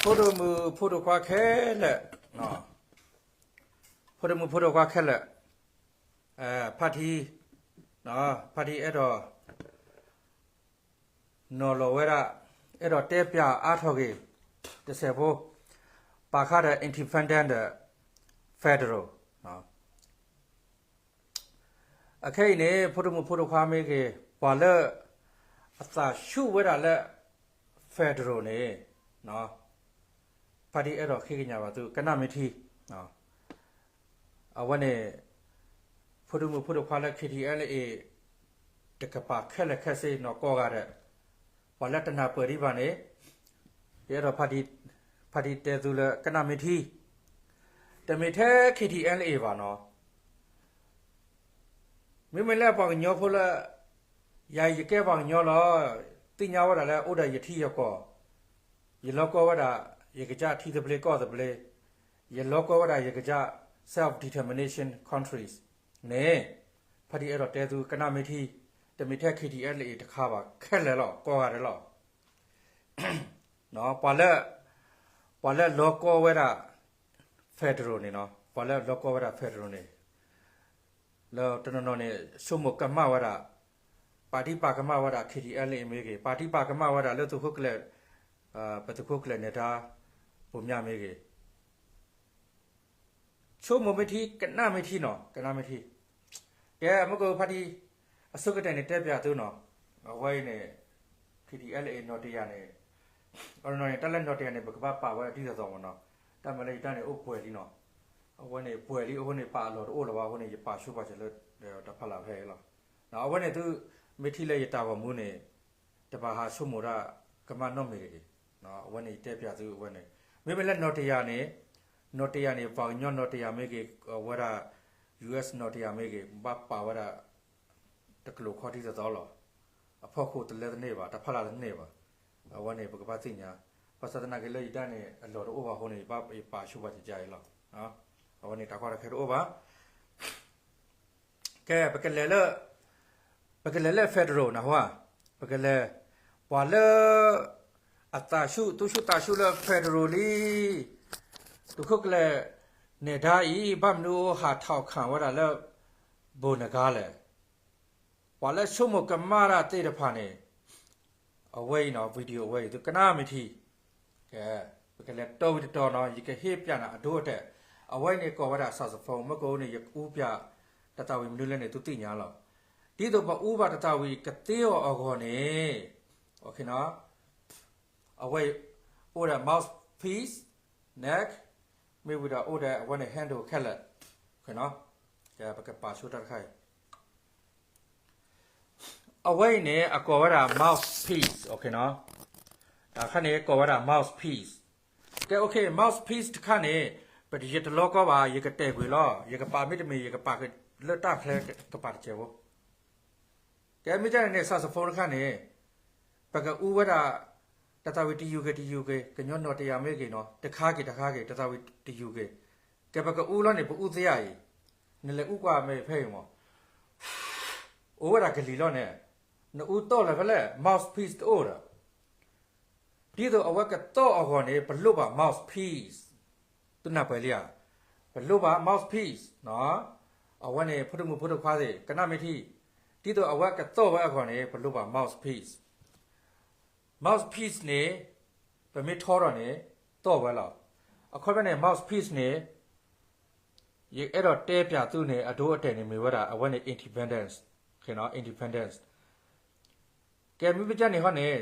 ဖိဒိၣ်မုၣ်ဖိဒိၣ်ခွါခဲလၢာ်, ဖိဒိၣ်မုၣ်ဖိဒိၣ်ခွါခဲလၢာ်, ဖါထံ, ဖါထံအဲၣ်ဒိး နီၤလီၤဝဲဒၣ်, အဲၣ်ဒိးတဲပၠးအါထီၣ်က့ၤ တစဲးဖိ, ပာ်ခါဒီး independent ဒီး federal. အခဲအံၤန့ၣ် ဖိဒိၣ်မုၣ်ဖိဒိၣ်ခွါမ့ၢ်ဂ့ၤ, ပှၤလၢအသးဆူၣ်ဝဲဒၣ်လၢ federal န့ၣ်, ဖါတံၢ်အဲၣ်ဒိးဃ့ကညးဘၣ်သု ကနၣ်မ့ၢ်ထံ, အဝဲန့ၣ် ဖိဒိၣ်မုၣ်ဖိဒိၣ်ခွါလၢ K T L A တကပၤခဲလၢာ်ခဲဆ့နီၢ်ကီၢ်ဂၤဒီး, ပှၤလၢတနၢ်ပၢၢ်ဒံးဘၣ်န့ၣ်, ယအဲၣ်ဒိးဖါတံၢ်တဲသုလၢကနၣ်မ့ၢ်ထံ, တမ့ၢ်ထဲ K T L A ဘၣ်နီၤ, မ့မ့ၢ်လၢပှၤကညီဖိလၢ ယၤယကဲပှၤကညီလီၤ, သ့ၣ်ညါဝဲဒၣ်လၢအိၣ်ဒီးယထံယကီၢ်, ယလီၤကီဝဲဒၣ် ယကစၢ်ထံသဘျ့ကီၢ်သဘျ့, ယလီၤကီဝဲဒၣ်ယကစၢ် self determination countries န့ၣ်, ဖါတံၢ်အဲၣ်ဒိးတဲသုကနၣ်မ့ၢ်ထံ, တမ့ၢ်ထဲ K T L A တခါဘၣ် ခဲလၢာ်လီၤ ကီၢ်ဂၤဒဲးလီၤ. ပှၤလၢ, ပှၤလၢလီၤကီဝဲဒၣ် federal န့ၣ်နီၤ, ပှၤလၢလီၤကီဝဲဒၣ် federal န့ၣ် လၢတနီၤနီၤန့ၣ် ဆိကမိၣ်ကမၣ်ဝဲဒၣ်, ပာ်တံၢ်ပာ်ကမၣ်ဝဲဒၣ် K T L A မ့ၢ်ဂ့ၤ, ပာ်တံၢ်ပာ်ကမၣ်ဝဲဒၣ်လၢသုးခိၣ်ကျၢၢ်, ပသုးခိၣ်ကျၢၢ်နဲၤဒါ ပူၤမၠၣ်မ့ၢ်ဂ့ၤ, ဆိကမိၣ်မ့ၢ်ထံ ကနၣ်မ့ၢ်ထံနီၤ, ကနၣ်မ့ၢ်ထံ, ကဲမ့ၢ်ကဖါတံၢ်, အဆိကတၢၢ်န့ၣ်တဲပၠးသုနီၤ, အဝဲအံၤန့ၣ် K T L A နီၢ်တယၢ်န့ၣ်, အနီၢ်န့ၣ် တၢ်လၢနီၢ်တယၢ်န့ၣ် ပကဘၣ်ပာ်ဝဲဒ်သိးသိးမ့ၢ်နီၤ, တၢ်မၤလၢယတၢ်န့ၣ်အိၣ်ပှဲၤလံနီၤ, အဝဲန့ၣ်ပှဲၤလံအဃိန့ၣ် ပာ်အလီၢ်တအိၣ်လၢၤဘၣ်အဃိန့ၣ် ယပာ်ဆိပာ်စၢၤလၢ တၢ်ဖးလၢဖဲအံၤလီၤ. အဝဲန့ၣ်သု, မ့ၢ်ထံၣ်လၢယတၢ်ဂီၤမူန့ၣ်, တဘၣ်ဟးဆိကမိၣ်တၢ်ကမၣ်နီတမံၤတဂ့ၤ, အဝဲန့ၣ်ယတဲပၠးသုအဝဲန့ၣ်, မ့မ့ၢ်လၢနီၢ်တယၢ်န့ၣ်, နီၢ်တယၢ်န့ၣ် ပှၤကညီနီၢ်တယၢ်မ့ၢ်ဂ့ၤ, အဝဲဒၣ် U S နီၢ်တယၢ်မ့ၢ်ဂ့ၤ, ဘၣ်ပာ်ဝဲဒၣ် တကလိာ်ခီဒ်သိးသိးလီၤ. အဖီခိၣ်တလဲတန့ၢ်ဘၣ်, တၢ်ဖးလၢတန့ၢ်ဘၣ်, အဝဲန့ၣ်ပကဘၣ်သ့ၣ်ညါ, ဘၣ်ဆၣ်သနာ်က့လၢယတၢ်န့ၣ် အလီၢ်တအိၣ်ဘၣ်အဃိန့ၣ် ယပာ်ဆိပာ်စၢၤယၤအံၤလီၤ. အဝဲန့ၣ်တၢ်ကီတၢ်ခဲတအိၣ်ဘၣ်. ကဲ, ပကလဲၤလၢ federal နၢ်ဟူဧါ, ပကလဲၤ, ပှၤလၢ အသးဆူၣ် သူၣ်ဆူၣ်သးဆူၣ်လၢ federal လံ, သုးခိၣ်ကျၢၢ်နဲၤဒါအံၤ ဘၣ်မနုၤဟးထီၣ်ခၣ်ဝဲဒၣ်လၢ ဘိၣ်နဂါလဲၣ်. ပှၤလၢဆိကမိၣ်ကမၣ်တၢ်သ့ၣ်တဖၣ်န့ၣ်, အဝဲအံၤနီၤ video အဝဲအံၤ သုကနၣ်မ့ၢ်ထံ, ကဲ, ပကလဲၤတီဝံၤတတီၤနီၤ, ယကဟ့ၣ်ပၠးနၤအဒိအတဲာ်, အဝဲန့ၣ်ကိးဝဲဒၣ် saxophone မ့ၢ်ကိးန့ၣ် ယအူပၠး တၢ်သးဝံၣ်မနုၤလဲၣ်န့ၣ် သုသ့ၣ်ညါလီၤ. ဒ်သိးပအူဘၣ်တၢ်သးဝံၣ်ကသ့အီၤအဂီၢ်န့ၣ်, အဝဲအံၤအိၣ်ဒီး mouthpiece, neck, မ့ၢ်ဝံၤဒီးအိၣ်ဒီးအဝဲန့ၣ် handle ခဲလၢာ်, ကဲ, ပကပာ်ဆိတၢ်တခါအံၤ အဝဲအံၤန့ၣ် အကိးဝဲဒၣ် mouthpiece, တၢ်ခါန့ၣ် ကိးဝဲဒၣ် mouthpiece. ကဲ, OK, mouthpiece တခါန့ၣ် ပယတလီကီဘၣ်, ယကတဲာ်ကွံာ်လီၤ, ယကပာ်မ့တမ့ၢ် ယကပာ်လၢတၢ်ချၢကပၤတစဲးဖိ. ကဲ, မ့ၢ်ဒ်န့ၣ်န့ၣ် saxophone တခါန့ၣ် ပကအူဝဲဒၣ် တၢ်သးဝံၣ်တယုၢ်ဂ့ၤတယုၢ်ဂ့ၤ, ကညီနီၢ်တယၢ်မ့ၢ်ဂ့ၤနီၤ, တခါဂ့ၤတခါဂ့ၤ, တၢ်သးဝံၣ်တယုၢ်ဂ့ၤ, ကဲ, ပကအူလီၤန့ၣ် ပအူသ့ဧါအံၤ, နလဲၤအူကွၢ်မ့ၢ်ဖဲအံၤမး အိၣ်ဝဲဒၣ်ကလံၤလီၤန့ၣ်, နအူသီၣ်လၢၤဖဲလဲၣ်, mouthpiece တအိၣ်ဒီး, ဒ်သိးအဝဲကသီၣ်အဂီၢ်န့ၣ် ပလိၣ်ဘၣ် mouthpiece, သုနၢ်ပၢၢ်လံဧါ, ပလိၣ်ဘၣ် mouthpiece, အဝဲန့ၣ် ဖိဒိၣ်မုၣ်ဖိဒိၣ်ခွါသ့ၣ် ကနၣ်မ့ၢ်ထံ, ဒ်သိးအဝဲကသီၣ်ဝဲအဂီၢ်န့ၣ် ပလိၣ်ဘၣ် mouthpiece, mouthpiece န့ၣ် ပမ့ၢ်ထီထီၣ်န့ၣ် သီၣ်ဝဲလီၤ. အခီပညီန့ၣ် mouthpiece န့ၣ် ယအဲၣ်ဒိးတဲပၠးသုန့ၣ် အဒိအတဲာ်န့ၣ်မ့ၢ်ဝဲဒၣ် အဝဲန့ၣ် independence, independence. ကဲ, မ့ၢ်ပကန့ၣ်ဟီန့ၣ်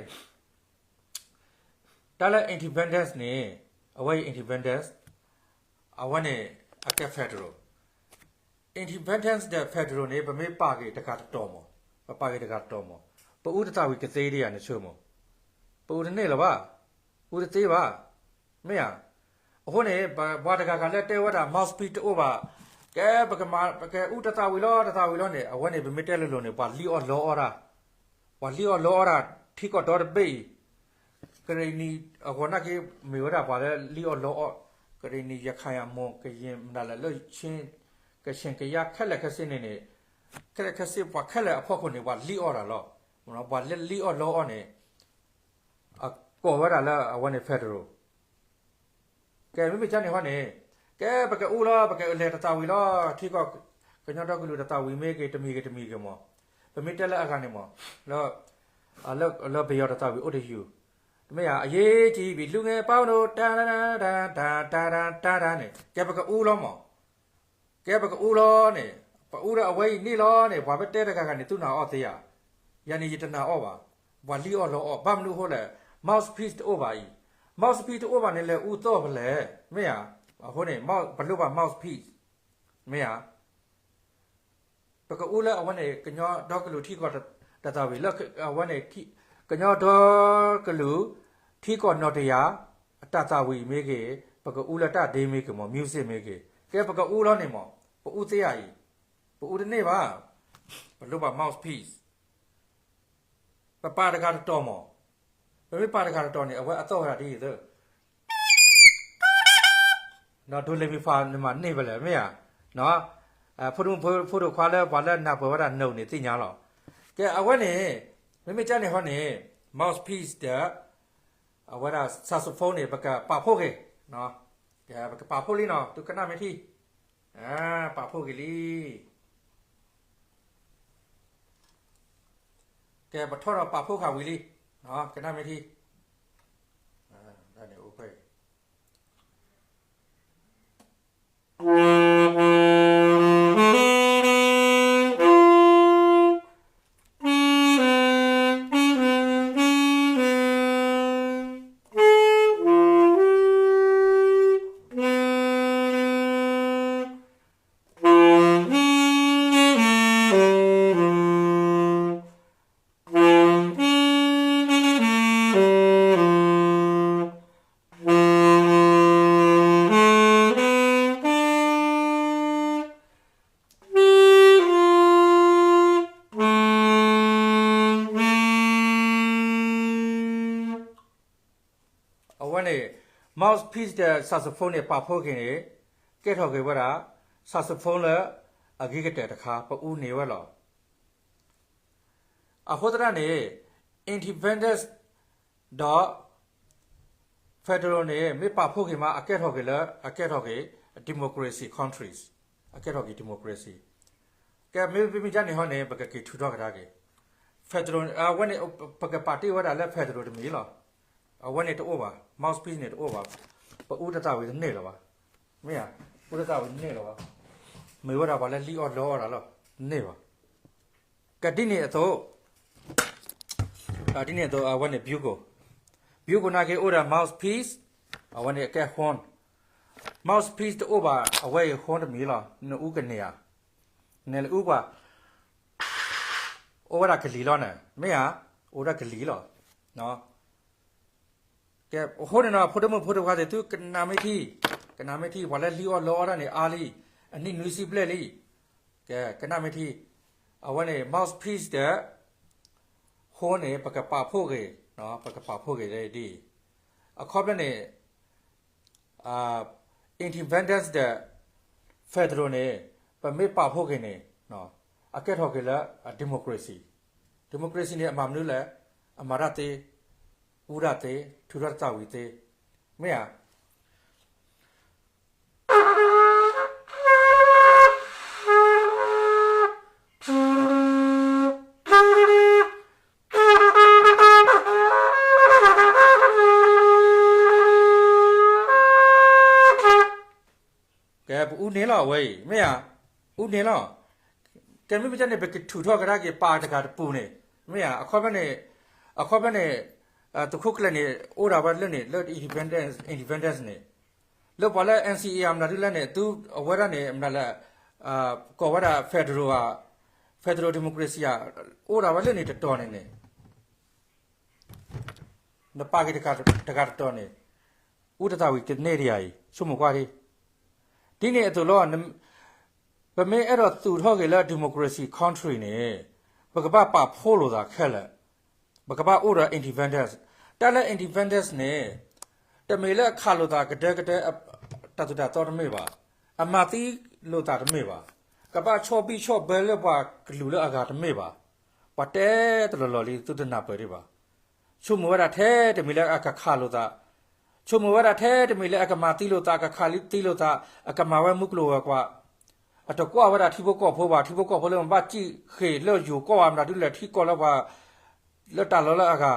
တၢ်လၢ independence န့ၣ်, အဝဲအံၤ independence, အဝဲန့ၣ် အကဲ federal, independence ဒီး federal န့ၣ် ပမ့ၢ်ပာ်က့ၤတဂၤတတီၤမး, ပပာ်က့ၤတဂၤတတီၤမး, ပအူတၢ်သးဝံၣ်ကသ့ဒံးဧါ နဆိကမိၣ်, ပအူတန့ၢ်လၢၤဘၣ်, အူတသ့ဘၣ်, မ့ၢ်ဧါ. အဃိန့ၣ် ပှၤတဂၤဂၤလၢတဲဝဲဒၣ် mouthpiece တအိၣ်ဘၣ်, ကဲ, ပကမၤ, ပကအူတၢ်သးဝံၣ်လီၤ, တၢ်သးဝံၣ်လီၤန့ၣ်, အဝဲန့ၣ် ပမ့ၢ်တဲလိၤလိၤန့ၣ် ပှၤလံၣ်အီၣ်လီအီၣ်တၢ်, ပှၤလံၣ်အီၣ်လီအီၣ်တၢ် ထံကီၢ်ဒီတဘ့ၣ်အံၤ, ကရ့ၣ်နံၤအဂီၢ်နာ်က့ မ့ၢ်ဝဲဒၣ်ပှၤလၢလံၣ်အီၣ်လီအီၣ်, ကရ့ၣ်နံၤ ရခၢၣ် အမွန် ကယဲၢ် မတၤလဲၣ်လၢ ကချ့ၣ် ကယါ ခဲလၢာ်ခဲဆ့န့ၣ်န့ၣ်, ခဲလၢာ်ခဲဆ့ ပှၤခဲလၢာ်အဖီခိၣ်န့ၣ် ပှၤလံၣ်အီၣ်တၢ်လီၤ. ပှၤလၢလံၣ်အီၣ်လီအီၣ်န့ၣ် အကိးဝဲဒၣ်လၢအဝဲန့ၣ် federal. ကဲ မ့မ့ၢ်ကန့ၣ်ဟီန့ၣ်, ကဲ ပကအူလီၤ ပကလဲၤတၢ်သးဝံၣ်လီၤ ထံကီၢ်ကညီဒီကလုာ်တၢ်သးဝံၣ်မ့ၢ်ဂ့ၤ တမံၤဂ့ၤတမံၤဂ့ၤမး, ပမ့ၢ်တဲလၢအဂၤန့ၣ်မး, လၢ လၢပယီၤတၢ်သးဝံၣ်အိၣ်တယုၢ်, တမ့ၢ်ဧါ အရေးကြီးပြီ လူငယ်ပေါင်းတို့ တၢ်တၢ်တၢ်တၢ်တၢ်တၢ်န့ၣ် ကဲ ပကအူလီၤမး, ကဲ ပကအူလီၤန့ၣ် ပအူဒီးအဝဲအံၤန့ၣ်လီၤန့ၣ် ပှၤပတဲတဂၤဂၤန့ၣ် သုနာ်အီၣ်သ့ဧါ, ယၤန့ၣ်ယတနာ်အီၣ်ဘၣ်, ပှၤလံၣ်အီၣ်လီအီၣ် ဘၣ်မနုၤအဃိလဲၣ်, mouthpiece တအိၣ်ဘၣ်အံၤ, mouthpiece တအိၣ်ဘၣ်န့ၣ် လဲၤအူသီၣ်ဖဲလဲၣ်, မ့ၢ်ဧါ, အဃိန့ၣ် ပလိၣ်ဘၣ် mouthpiece, မ့ၢ်ဧါ ပကအူလၢအဝဲန့ၣ် ကညီဒီကလုာ်ထံကီၢ်တၢ်သးဝံၣ်လၢ အဝဲန့ၣ် ကညီဒီကလုာ် ထံကီၢ်နီၣ်တယၢ် အတၢ်သးဝံၣ်မ့ၢ်ဂ့ၤ, ပကအူလၢတၢ်ဒ့မ့ၢ်ဂ့ၤမး music မ့ၢ်ဂ့ၤ, ကဲ ပကအူလီၤန့ၣ်မး, ပအူသ့ဧါအံၤ, ပအူတန့ၢ်ဘၣ်, ပလိၣ်ဘၣ် mouthpiece, ပပာ်တဂၤတတီၤမး, ပမ့ၢ်ပာ်တဂၤတတီၤန့ၣ် အဝဲအသီၣ်ဝဲဒၣ်ဒ်အံၤသၢ ဒီး do re mi fa န့ၣ်မးန့ၢ်ဖဲလဲၣ် မ့ၢ်ဧါ, ဖိဒိၣ်မုၣ်ဖိဒိၣ်ခွါလၢပှၤလၢနၢ်ပၢၢ်ဝဲဒၣ် note န့ၣ်သ့ၣ်ညါလီၤ, ကဲ အဝဲန့ၣ်, မ့မ့ၢ်ကန့ၣ်ဟီန့ၣ်, mouthpiece ဒီး အဝဲဒၣ် saxophone န့ၣ် ပကပာ်ဖှိၣ်က့ၤ, ကဲ ပကပာ်ဖှိၣ်လံနီၤ သုကနၣ်မ့ၢ်ထံၣ်, ပာ်ဖှိၣ်က့ၤလံ ကဲ ပထီၣ်ဒီးပာ်ဖှိၣ်ဃာ်ဝံၤလံ, ကနၣ်မ့ၢ်ထံၣ်, တၢ်န့ၣ်အိၣ်ဖဲ အဝဲန့ၣ် mouthpiece ဒီး saxophone န့ၣ် ပာ်ဖှိၣ်က့ၤန့ၣ် ကဲထီၣ်က့ၤဝဲဒၣ် saxophone လၢ အဂ့ၤကတၢၢ်တခါ ပအူန့ၢ်ဝဲလီၤ. အဃိသတးန့ၣ် independence ဒီး federal န့ၣ် မ့ၢ်ပာ်ဖှိၣ်က့ၤမး အကဲထီၣ်က့ၤလၢ အကဲထီၣ်က့ၤ democracy countries, အကဲထီၣ်က့ၤ democracy, ကဲ မ့မ့ၢ်မ့ၢ်ကန့ၣ်ဟီန့ၣ် ပကက့ၤထုးထီၣ်ကဒါက့ၤ federal အဝဲန့ၣ် ပကပာ်တ့ၢ်ဝဲဒၣ်လၢ federal တမံၤလီၤ. အဝဲန့ၣ်တအိၣ်ဘၣ်, mouthpiece န့ၣ်တအိၣ်ဘၣ်, ပအူတၢ်သးဝံၣ်တန့ၢ်လၢၤဘၣ်, မ့ၢ်ဧါ, အူတၢ်သးဝံၣ်တန့ၢ်လၢၤဘၣ်, မ့ၢ်ဝဲဒၣ်ပှၤလၢလံၣ်အီၣ်လီအီၣ်တၢ်လီၤ, တန့ၢ်ဘၣ်. ကဲဒ်န့ၣ်အသိး, ဒ်န့ၣ်အသိး အဝဲန့ၣ် bugle, bugle နာ်က့အိၣ်ဒီး mouthpiece, အဝဲန့ၣ်အကဲ horn, mouthpiece တအိၣ်ဘၣ် အဝဲအံၤ horn တမံၤလီၤ, နအူကန့ၢ်ဧါ, နလဲၤအူပှၤ အိၣ်ဝဲဒၣ်ကလံၤလီၤန့ၣ် မ့ၢ်ဧါ, အိၣ်ဒၣ်ကလံၤလီၤ. ကဲ အဃိန့ၣ်နီၤ ဖိဒိၣ်မုၣ်ဖိဒိၣ်ခွါသ့ၣ် သုကနၣ်မ့ၢ်ထံ, ကနၣ်မ့ၢ်ထံ ပှၤလၢလံၣ်အီၣ်လီအီၣ်တၢ်န့ၣ်အါလံ, အနံၣ်နွံဆံဘျဲၣ်လံ. ကဲ ကနၣ်မ့ၢ်ထံ, အဝဲန့ၣ် mouthpiece ဒီး horn န့ၣ် ပကပာ်ဖှိၣ်က့ၤ, ပကပာ်ဖှိၣ်က့ၤဒ်အံၤ, အခီပညီန့ၣ် independence ဒီး federal န့ၣ် ပမ့ၢ်ပာ်ဖှိၣ်က့ၤန့ၣ် အကဲထီၣ်က့ၤလၢ democracy, democracy န့ၣ် အမၤမနုၤလဲၣ်, အမၤတၢ်သ့, အူတၢ်သ့, ထုးထီၣ်တၢ်သးဝံၣ်သ့, မ့ၢ်ဧါ. ကဲ ပအူန့ၢ်လီၤအဝဲအံၤ မ့ၢ်ဧါ, အူန့ၢ်လီၤ. ကဲ မ့မ့ၢ်ကန့ၣ် ပကထုးထီၣ်ကဒါက့ၤ ပာ်တဂၤတပူၤန့ၣ် မ့ၢ်ဧါ, အခီပညီန့ၣ်, အခီပညီန့ၣ် သုးခိၣ်ကျၢၢ်န့ၣ် အိၣ်ဒၣ်ဝဲလၢန့ၣ် လၢ independence, independence န့ၣ်, လၢပှၤလၢ NCA မနုၤဒ်လဲၣ်န့ၣ် သုအဝဲဒၣ်န့ၣ် မနုၤလဲၣ်, ကိးဝဲဒၣ် federal ဧါ, federal democracy ဧါ, အိၣ်ဒၣ်ဝဲလၢန့ၣ်တတီၤန့ၣ်န့ၣ် နပာ်က့ၤတဂၤတတီၤန့ၣ် အူတၢ်သးဝံၣ်ကန့ၢ်ဒံးဧါအံၤ ဆိကမိၣ်ကွၢ်ဒံး. ဒ်န့ၣ်အသိးလီၤ, ပမ့ၢ်အဲၣ်ဒိးသူၣ်ထီၣ်က့ၤလၢ democracy country န့ၣ် ပကဘၣ်ပာ်ဖှိၣ်လိာ်သးခဲလၢာ်, ပကဘၣ်အိၣ်ဒီး independence, တၢ်လၢ independence န့ၣ် တမ့ၢ်လၢအခးလိာ်သးကဒဲကဒဲ တၢ်သိၣ်တၢ်သီတမ့ၢ်ဘၣ်, အမၤသံလိာ်သးတမ့ၢ်ဘၣ်, ကဘၣ်ဆီၣ်ဘံၣ်ဆီၣ်ဘၢလၢပှၤကလုာ်လၢအဂၤတမ့ၢ်ဘၣ်. ပှၤတဲတလီၢ်လီၢ်လံ သုတနၢ်ပၢၢ်ဒံးဘၣ်. ဆိကမိၣ်ဝဲဒၣ်ထဲတမံၤလၢအကခးလိာ်သး ဆိကမိၣ်ဝဲဒၣ်ထဲတမံၤလၢအကမၤသံလိာ်သး အကခးလံသံလိာ်သး အကမၤဝဲမုၢ်ကျိၤဝဲၤကွာ်, အတကွၢ်ဝဲဒၣ်ထံဖိကီၢ်ဖိဘၣ်, ထံဖိကီၢ်ဖိလၢမ့ၢ်ဘၣ်စံၣ်ဃ့ၢ်လၢယိၤကီၢ်ဘၣ် မတၤဒုလဲၣ်ထံကီၢ်လၢပှၤ လၢတၢ်လီၢ်လၢအဂၤ,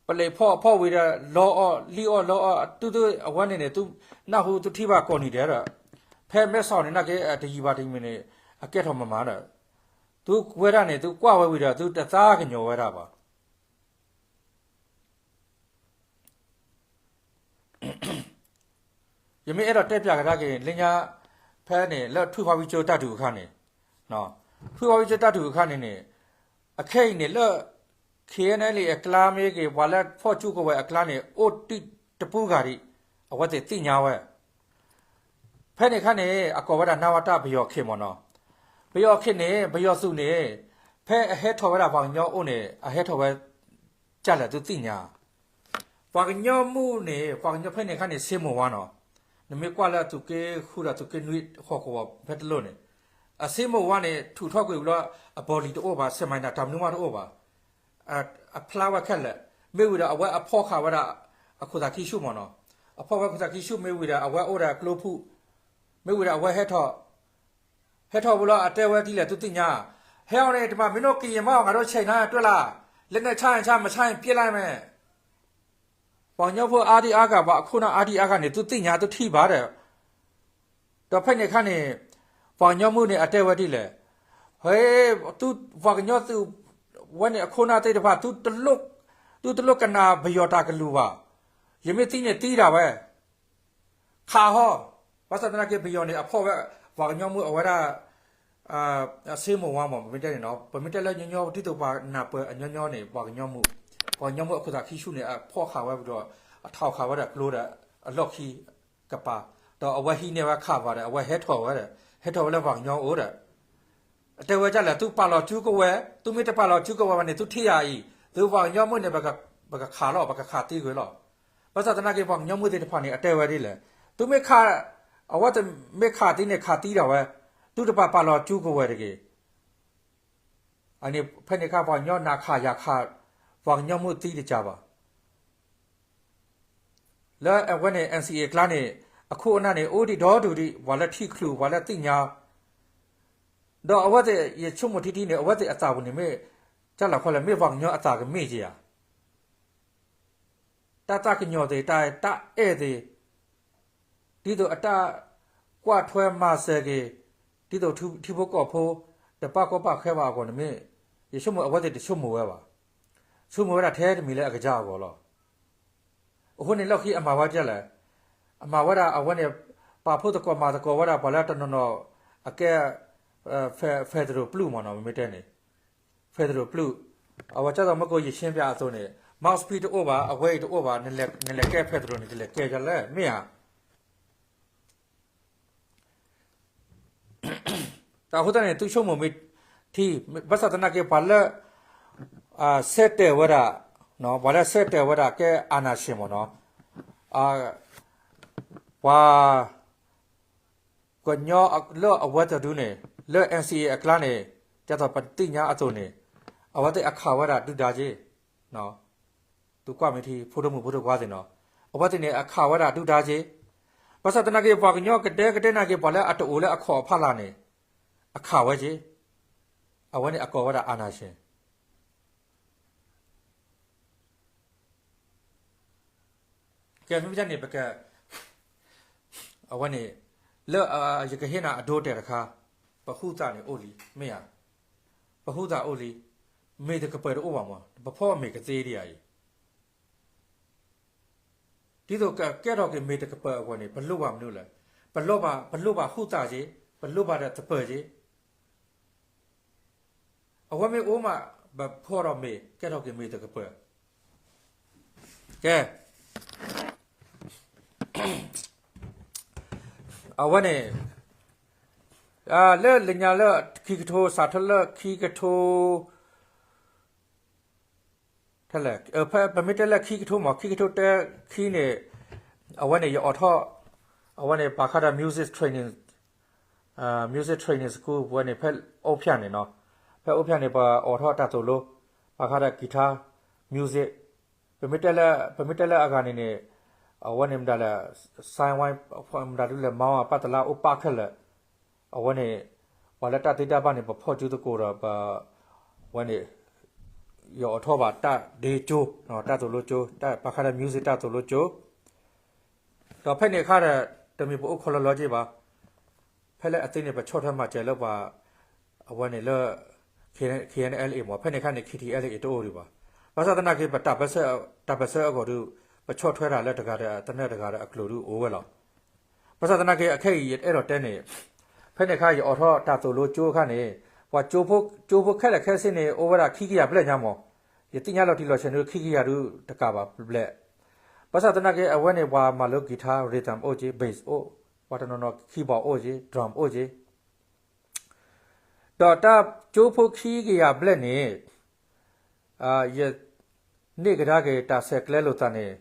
ပလဲၤဖီၣ်ဖီၣ်ဝံၤဒီး လီအီၣ်လံအီၣ်လီအီၣ် တုၤအဝဲန့ၣ်န့ၣ် သုနၢ်ဟူသုထံၣ်ဘၣ်ကိးနံၤဒဲးဒီး, ဖဲမဲဆီးန့ၣ်နာ်က့ တယံာ်ဘၣ်တမံၤန့ၣ် အကဲထီၣ်မၤမၤဒီး, သုဝဲဒၣ်န့ၣ် သုကွၢ်ဝဲဝံၤဒီး သုတသးကညီၤဝဲဒၣ်ဘၣ်. ယမ့ၢ်အဲၣ်ဒိးတဲပၠးကဒါက့ၤ လၢညါ ဖဲန့ၣ် လၢထွံၣ်ဖါဝံကၠိတၢ်ဒုးအခါန့ၣ်, ထွံၣ်ဖါဝံကၠိတၢ်ဒုးအခါန့ၣ်န့ၣ်, အခဲအံၤန့ၣ် လၢ ခ့ၣ်အဲၣ်ယူၣ်အဲၣ်လ်အ့ၣ် အကျါမ့ၢ်ဂ့ၤ ပှၤလၢဖီၣ်ကၠူကဝဲၤအကျါန့ၣ် အိၣ်တံၢ်တပူၤဂၤဒံး, အဝဲသ့ၣ်သ့ၣ်ညါဝဲ ဖဲန့ၣ်အခါန့ၣ် အကိးဝဲဒၣ်နဝတ ပယီၤခ့ၣ်မ့ၢ်နီၤ, ပယီၤခ့ၣ်န့ၣ် ပယီၤသုးန့ၣ် ဖဲအဟဲထီၣ်ဝဲဒၣ်ပှၤကညီအိၣ်န့ၣ် အဟဲထီၣ်ဝဲ ကၢ်လဲၣ်သုသ့ၣ်ညါ, ပှၤကညီမုၣ်န့ၣ် ပှၤကညီဖဲန့ၣ်အခါန့ၣ် ဆ့မိၢ်ဝါနီၤ, နမ့ၢ်ကွၢ်လၢအသုးက့ဃုဒီးသုးက့နွံဟီၣ်ကဝီၤဖဲတလိၣ်န့ၣ်, အဆ့မိၢ်ဝါန့ၣ် ထုးထီၣ်ကွံာ်လၢ အဘီလံၤတအိၣ်ဘၣ် ဆဲးမၤနၤတၢ်မနုၤမးတအိၣ်ဘၣ်, အဖျါဝဲခဲလၢာ်, မ့ၢ်ဝံၤဒီးအဝဲအဖီၣ်ဃာ်ဝဲဒၣ် အခိၣ်သးခံဆူၣ်မ့ၢ်နီၤ, အဖီၣ်ဝဲခိၣ်သးခံဆူၣ်မ့ၢ်ဝံၤဒီး အဝဲအိၣ်ဒီးကျိဖုၣ်, မ့ၢ်ဝံၤဒီးအဝဲဟဲထီၣ် ဟဲထီၣ်ဝဲလီၤ အတဲဝဲဒ်လဲၣ်သုသ့ၣ်ညါ, ဟဲအီၤန့ၣ် တမၤမ့ၢ်နီၢ်ကယံာ်မး ငါတို့ချိန်နာတွဲလာ, လက်နက်ချရင်ချ မချရင်ပစ်လိုက်မယ်, ပှၤကညီဖိအါဒံအါဂၤ ပှၤအခိၣ်နၢ်အါဒံအါဂၤန့ၣ် သုသ့ၣ်ညါသုထံၣ်ဘၣ်ဒီး, ဒီးဖဲန့ၣ်အခါန့ၣ် ပှၤကညီမုၣ်န့ၣ် အတဲဝဲဒ်လဲၣ်, ဟဲ, ပှၤကညီသုးဝဲန့ၣ်အခိၣ်နၢ်သ့ၣ်တဖၣ် သုတလိၣ်ကနၣ်ပယီၤတၢ်ကလုၢ်ဘၣ်, ယမ့ၢ်သံန့ၣ်သံဒၣ်ဝဲ ခးဟီ, ဘၣ်ဆၣ်သနာ်က့ ပယီၤန့ၣ် အဖီၣ်ဝဲ ပှၤကညီမုၣ်အဝဲဒၣ် အဆ့မိၢ်ဝါမး ပမ့ၢ်တဲန့ၣ်နီၤ, ပမ့ၢ်တဲလၢညီညီ ဒ်သိးပှၤနၢ်ပၢၢ်အညီညီန့ၣ် ပှၤကညီမုၣ်, ပှၤကညီမုၣ်အခိၣ်သးခံဆူၣ်န့ၣ် အဖီၣ်ဃာ်ဝဲဒီး အထီၣ်ဃာ်ဝဲဒီးကျိဒီး အလီၢ်ခံကပၤ, ဒီးအဝဲဟံးန့ၢ်ဝဲခးဝဲဒီး အဝဲဟဲထီၣ်ဝဲဒီး ဟဲထီၣ်ဝဲလၢပှၤကညီအိၣ်ဒီး အတဲဝဲဒ်လဲၣ် သုပာ်လီၤစုကဝဲၤ, သုမ့ၢ်တပာ်လီၤစုကဝဲၤဘၣ်န့ၣ် သုထံၣ်ယၤအံၤ, သုပှၤကညီမုၣ်န့ၣ် ပကခးလီၤ ပကခးသံကွံာ်လီၤ. ဘၣ်ဆၣ်သနာ်က့ ပှၤကညီမုၣ်သ့ၣ်တဖၣ်န့ၣ် အတဲဝဲဒ်လဲၣ်, သုမ့ၢ်ခး, အဝဲသ့ၣ်မ့ၢ်ခးသံန့ၣ် ခးသံဒၣ်ဝဲ, သုတပာ်ပာ်လီၤစုကဝဲၤတဂ့ၤ. အန့ၣ်ဖဲန့ၣ်အခါ ပှၤကညီနၤခးယၤခး, ပှၤကညီမုၣ်သံတကးဘၣ် လၢအဝဲန့ၣ် NCA အကျါန့ၣ် အခိၣ်အနၢ်န့ၣ် အိၣ်ဒံးဒီဒူၣ်ဒံး ပှၤလၢထံၣ်ချုး ပှၤလၢသ့ၣ်ညါ, ဒီးအဝဲသ့ၣ် ယဆိကမိၣ်ထံထံန့ၣ် အဝဲသ့ၣ်အသးပူၤန့ၣ်မ့ၢ် တၢ်လီၤခီလဲၣ် မ့ၢ်ပှၤကညီအသးကမ့ၢ်က့ၤဧါ. တၢ်သးကညီၤသ့ၣ် တၢ်အဲၣ်သ့ၣ် ဒ်သိးအတၢ်ကွၢ်ထွဲမၤစၢၤက့ၤ ဒ်သိးထံဖိကီၢ်ဖိ တပာ်ကီပာ်ခဲဘၣ်အဂီၢ်န့ၣ်မ့ၢ် ယဆိကမိၣ်အဝဲသ့ၣ်တဆိကမိၣ်ဝဲဘၣ်. ဆိကမိၣ်ဝဲဒၣ်ထဲတမံၤလၢအကစၢ်အဂီၢ်လီၤ. အဃိန့ၣ်လီၢ်ခံအမၤဝဲဒ်လဲၣ်, အမၤဝဲဒၣ်အဝဲန့ၣ် ပာ်ဖှိၣ်သကိးမၤသကိးဝဲဒၣ်ပှၤလၢတနီၤနီၤ အကဲ federal ပျုၢ်မ့ၢ်နီၤ မ့မ့ၢ်တဲန့ၣ် federal ပျုၢ်, အဝဲကၢ်သိးမ့ၢ်ကိးယရှင်းပြအသိးန့ၣ် mouthpiece တအိၣ်ဘၣ် အဝဲအံၤတအိၣ်ဘၣ် နလဲၤကဲ federal န့ၣ် ကလဲၤကဲဒ်လဲၣ် မ့ၢ်ဧါ. တၢ်အဃိသတးန့ၣ် သုဆိကမိၣ်မ့ၢ်ထံ, ဘၣ်ဆၣ်သနာ်က့ ပှၤလၢ ဆဲးတဲာ်ဝဲဒၣ်, ပှၤလၢဆဲးတဲာ်ဝဲဒၣ်ကဲ အာဏာရှင် မ့ၢ်နီၤ, ပှၤ ကညီလၢအဝဲတဒုန့ၣ် လၢ NCA အကျါန့ၣ် ဒ်သိးပသ့ၣ်ညါအသိးန့ၣ် အဝဲသ့ၣ်အခးဝဲဒၣ်ဒုၣ်ဒါက့, သုကွၢ်မ့ၢ်ထံ ဖိဒိၣ်မုၣ်ဖိဒိၣ်ခွါသ့ၣ်နီၤ, အဝဲသ့ၣ်န့ၣ် အခးဝဲဒၣ်ဒုၣ်ဒါက့, ဘၣ်ဆၣ်သနာ်က့ ပှၤကညီကဒဲကဒဲနာ်က့ ပှၤလၢအတအိၣ်လၢအခီၣ်အဖီလာ်န့ၣ် အခးဝဲက့, အဝဲန့ၣ်အကိးဝဲဒၣ် အာဏာရှင် ကဲ မ့ၢ်န့ၣ် ပက အဝဲန့ၣ် လၢယကဟ့ၣ်နၤအဒိတဲာ်တခါ, ပဟုသၣ်န့ၣ်အိၣ်လံ မ့ၢ်ဧါ, ပဟုသၣ်အိၣ်လံ, မ့ၢ်တကပၢၤတအိၣ်ဘၣ်မး ပဖီၣ်မ့ၢ်ကသ့ဒံးဧါအံၤ, ဒ်သိးကကဲထီၣ်က့ၤမ့ၢ်တကပၢၤအဂီၢ်န့ၣ် ပလိၣ်ဘၣ်မနုၤလဲၣ်, ပလိၣ်ဘၣ် ပလိၣ်ဘၣ်ဟုသၣ်က့, ပလိၣ်ဘၣ်ဒီးသပၢၤက့ အဝဲမ့ၢ်အိၣ်မး ပဖီၣ်ဒီးမ့ၢ် ကဲထီၣ်က့ၤမ့ၢ်တကပၢၤ, ကဲ အဝဲန့ၣ် လၢလၢညါလၢခံကထိ စးထီၣ်လၢခံကထိ ဖဲပမ့ၢ်တဲလၢခံကထိမး ခံကထိတဲခံန့ၣ် အဝဲန့ၣ်ယအိးထီၣ် အဝဲန့ၣ်ပာ်ခါဒီး music training, music training school ဝဲန့ၣ် ဖဲအိၣ်ဖျဲၣ်န့ၣ်နီၤ, ဖဲအိၣ်ဖျဲၣ်န့ၣ် ပအိးထီၣ်တၢ်သိၣ်လိ ပာ်ခါဒီး guitar, music, ပမ့ၢ်တဲလၢအဂၤန့ၣ်န့ၣ် အဝဲန့ၣ်မတၤလဲၣ်, စဲဝဲ မတၤဒုလဲၣ်, မီအပၢ်တလါအိၣ်ပၢ်ခဲလၢာ်, အဝဲန့ၣ် ပှၤလၢတၢ်သ့တၢ်ဘၣ်န့ၣ် ပဖီၣ်စုသကိးဒီး ပဝဲန့ၣ် ယအိးထီၣ်ဘၣ်တၢ်ဒ့ကၠိ, တၢ်သိၣ်လိကၠိ, တၢ်ပာ်ခါဒီး music တၢ်သိၣ်လိကၠိ, ဒီးဖဲန့ၣ်အခါဒီး တမ့ၢ်ပအိၣ်ခိးလီၤလီၤက့ၤဘၣ်, ဖဲလၢအသ့န့ၣ် ပဆီၣ်ထွဲမၤစၢၤလၢပှၤ အဝဲန့ၣ်လၢ K N L A မ့ၢ် ဖဲန့ၣ်အခါန့ၣ် K T L A တအိၣ်ဒံးဘၣ်. ဘၣ်ဆၣ်သနာ်က့ ပတၢ်ပၢၢ်ဆၢအဂီၢ်ဒီး ပဆီၣ်ထွဲတၢ်လၢတဂၤဒီးတနၢၤ တဂၤဒီးအကျိၤဒုးအိၣ်ဝဲလီၤ. ဘၣ်ဆၣ်သနာ်က့ အခဲအံၤယအဲၣ်ဒိးတဲန့ၣ်, ဖဲန့ၣ်အခါ ယအိးထီၣ်တၢ်သိၣ်လိကၠိအခါန့ၣ် ပှၤကၠိဖိခဲလၢာ်ခဲဆ့န့ၣ် အိၣ်ဝဲဒၣ်ခံကယၤဘျဲၣ်ညါမး, ယသ့ၣ်ညါလီၤတံၢ်လီၤဆဲးန့ၣ် ခံကယၤဒုးတကးဘၣ်ဘျဲၣ်. ဘၣ်ဆၣ်သနာ်က့ အဝဲန့ၣ် ပှၤမၤလိကံၤထါ rhythm အိၣ်က့ၤ, bass အိၣ်, ပှၤတနီၤနီၤ keyboard အိၣ်က့ၤ, drum အိၣ်က့ၤ ဒီးတၢ်ကၠိဖိခံကယၤဘျဲၣ်န့ၣ် ယန့ၢ်ကဒါက့ၤတၢ်ဆဲးကျိးလိာ်သးန့ၣ်,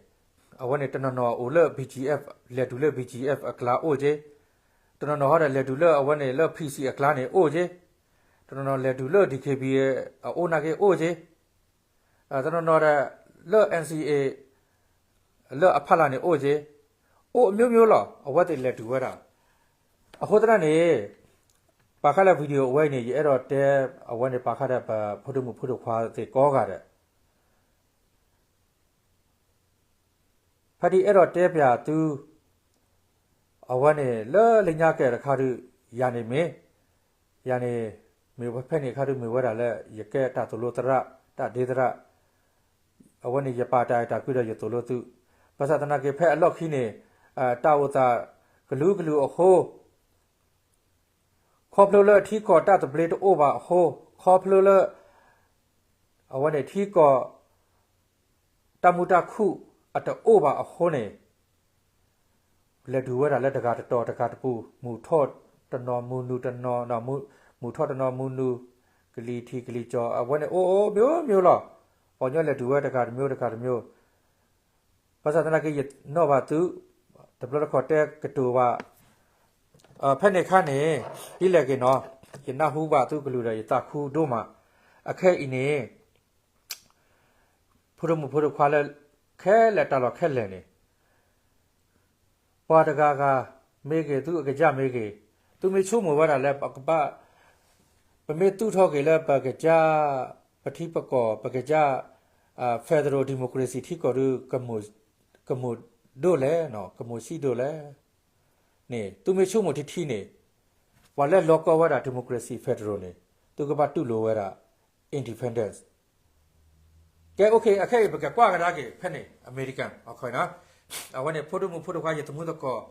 အဝဲန့ၣ် တနီၤနီၤအိၣ်လၢ B G F, လဲၤတုၤလၢ B G F အကျါအိၣ်က့ၤ, တနီၤနီၤဟီဒီးလဲၤတုၤလၢအဝဲန့ၣ်လၢ P C အကျါန့ၣ်အိၣ်က့ၤ, တနီၤနီၤလဲၤတုၤလၢ D K B A အအိၣ်နာ်က့အိၣ်က့ၤ, တနီၤနီၤဒီးလၢ N C A လၢအဖီလာ်န့ၣ်အိၣ်က့ၤ, အိၣ်အမျိုးမျိုးလီၤ အဝဲသ့ၣ်လဲၤတုၤဝဲဒၣ်. အဃိသတးန့ၣ် ပာ်ခါလၢ video အဝဲအံၤန့ၣ် ယအဲၣ်ဒိးတဲ အဝဲန့ၣ် ပာ်ခါဒီးပဖိဒိၣ်မုၣ်ဖိဒိၣ်ခွါသ့ၣ်ကိးဂၤဒဲး ဖဲဒ်အဲၣ်ဒိးတဲပၠးသု အဝဲန့ၣ်လၢလၢညါကဲတခါဒုး ယၤန့ၣ်မ့ၢ်, ယၤန့ၣ် မ့ၢ်ဖဲန့ၣ်အခါဒုး မ့ၢ်ဝဲဒၣ်လၢ ယကဲတၢ်သိၣ်လိသရၣ် တၢ်ဒ့သရၣ်, အဝဲန့ၣ် ယပာ်တၢ်အဲၣ်တၢ်ကွံဒီးယသိၣ်လိသု, ဘၣ်ဆၣ်သနာ်က့ ဖဲအလီၢ်ခံန့ၣ် တၢ်အိၣ်သးကလုာ်ကလုာ်အဃိ ခီဖျိလၢထံကီၢ်တၢ်သဘျ့တအိၣ်ဘၣ်အဃိ, ခီဖျိလၢ အဝဲန့ၣ်ထံကီၢ် တၢ်မုာ်တၢ်ခုၣ်အတအိၣ်ဘၣ်အဃိန့ၣ် လဲၤတုၤဝဲဒၣ်လၢတဂၤတတီၤတဂၤတပူၤ, မုၢ်ထီၣ်တနီၤမုၢ်နုာ်တနီၤ, မုၢ်ထီၣ်တနီၤမုၢ်နုာ်, ကလံၤထံးကလံၤကၠီၤ အဝဲန့ၣ်အိၣ်အိၣ်မျိုးမျိုးလီၤ. ပှၤကညီလဲၤတုၤဝဲတဂၤတမျိုးတဂၤတမျိုး, ဘၣ်ဆၣ်သနာ်က့ ယနီၣ်ဘၣ်သု တဘျီတခီၣ်တဲကတိၤဘၣ် ဖဲန့ၣ်အခါန့ၣ် ဒ်လဲၣ်ဂ့ၤနီၤ, ယနၢ်ဟူဘၣ်သုကလုၢ်ဒီးယသးခုဒိၣ်မး, အခဲအံၤန့ၣ် ဖိဒိၣ်မုၣ်ဖိဒိၣ်ခွါလၢ ခဲလၢာ်တၢ်လီၢ်ခဲလၢာ်န့ၣ် ပှၤတဂၤဂၤမ့ၢ်ဂ့ၤ သုအကစၢ်မ့ၢ်ဂ့ၤ, သုမ့ၢ်ဆိကမိၣ်ဝဲဒၣ်လၢပကဘၣ် ပမ့ၢ်သူၣ်ထီၣ်က့ၤလၢပကစၢ် ပထံပကီၢ် ပကစၢ် federal democracy ထံကီၢ်ဒီး ကမူၣ်ဒိၣ်လဲၣ်, ကမူၣ်ဆံးဒိၣ်လဲၣ်န့ၣ် သုမ့ၢ်ဆိကမိၣ်ထံထံန့ၣ် ပှၤလၢလီၤကီဝဲဒၣ် democracy federal န့ၣ် သုကဘၣ်တူၢ်လိာ်ဝဲဒၣ် independence. ကဲ okay အခဲအံၤ ပကကွၢ်ကဒါက့ၤ ဖဲန့ၣ် American အဝဲန့ၣ် ဖိဒိၣ်မုၣ်ဖိဒိၣ်ခွါ ယသမုၢ်သကိး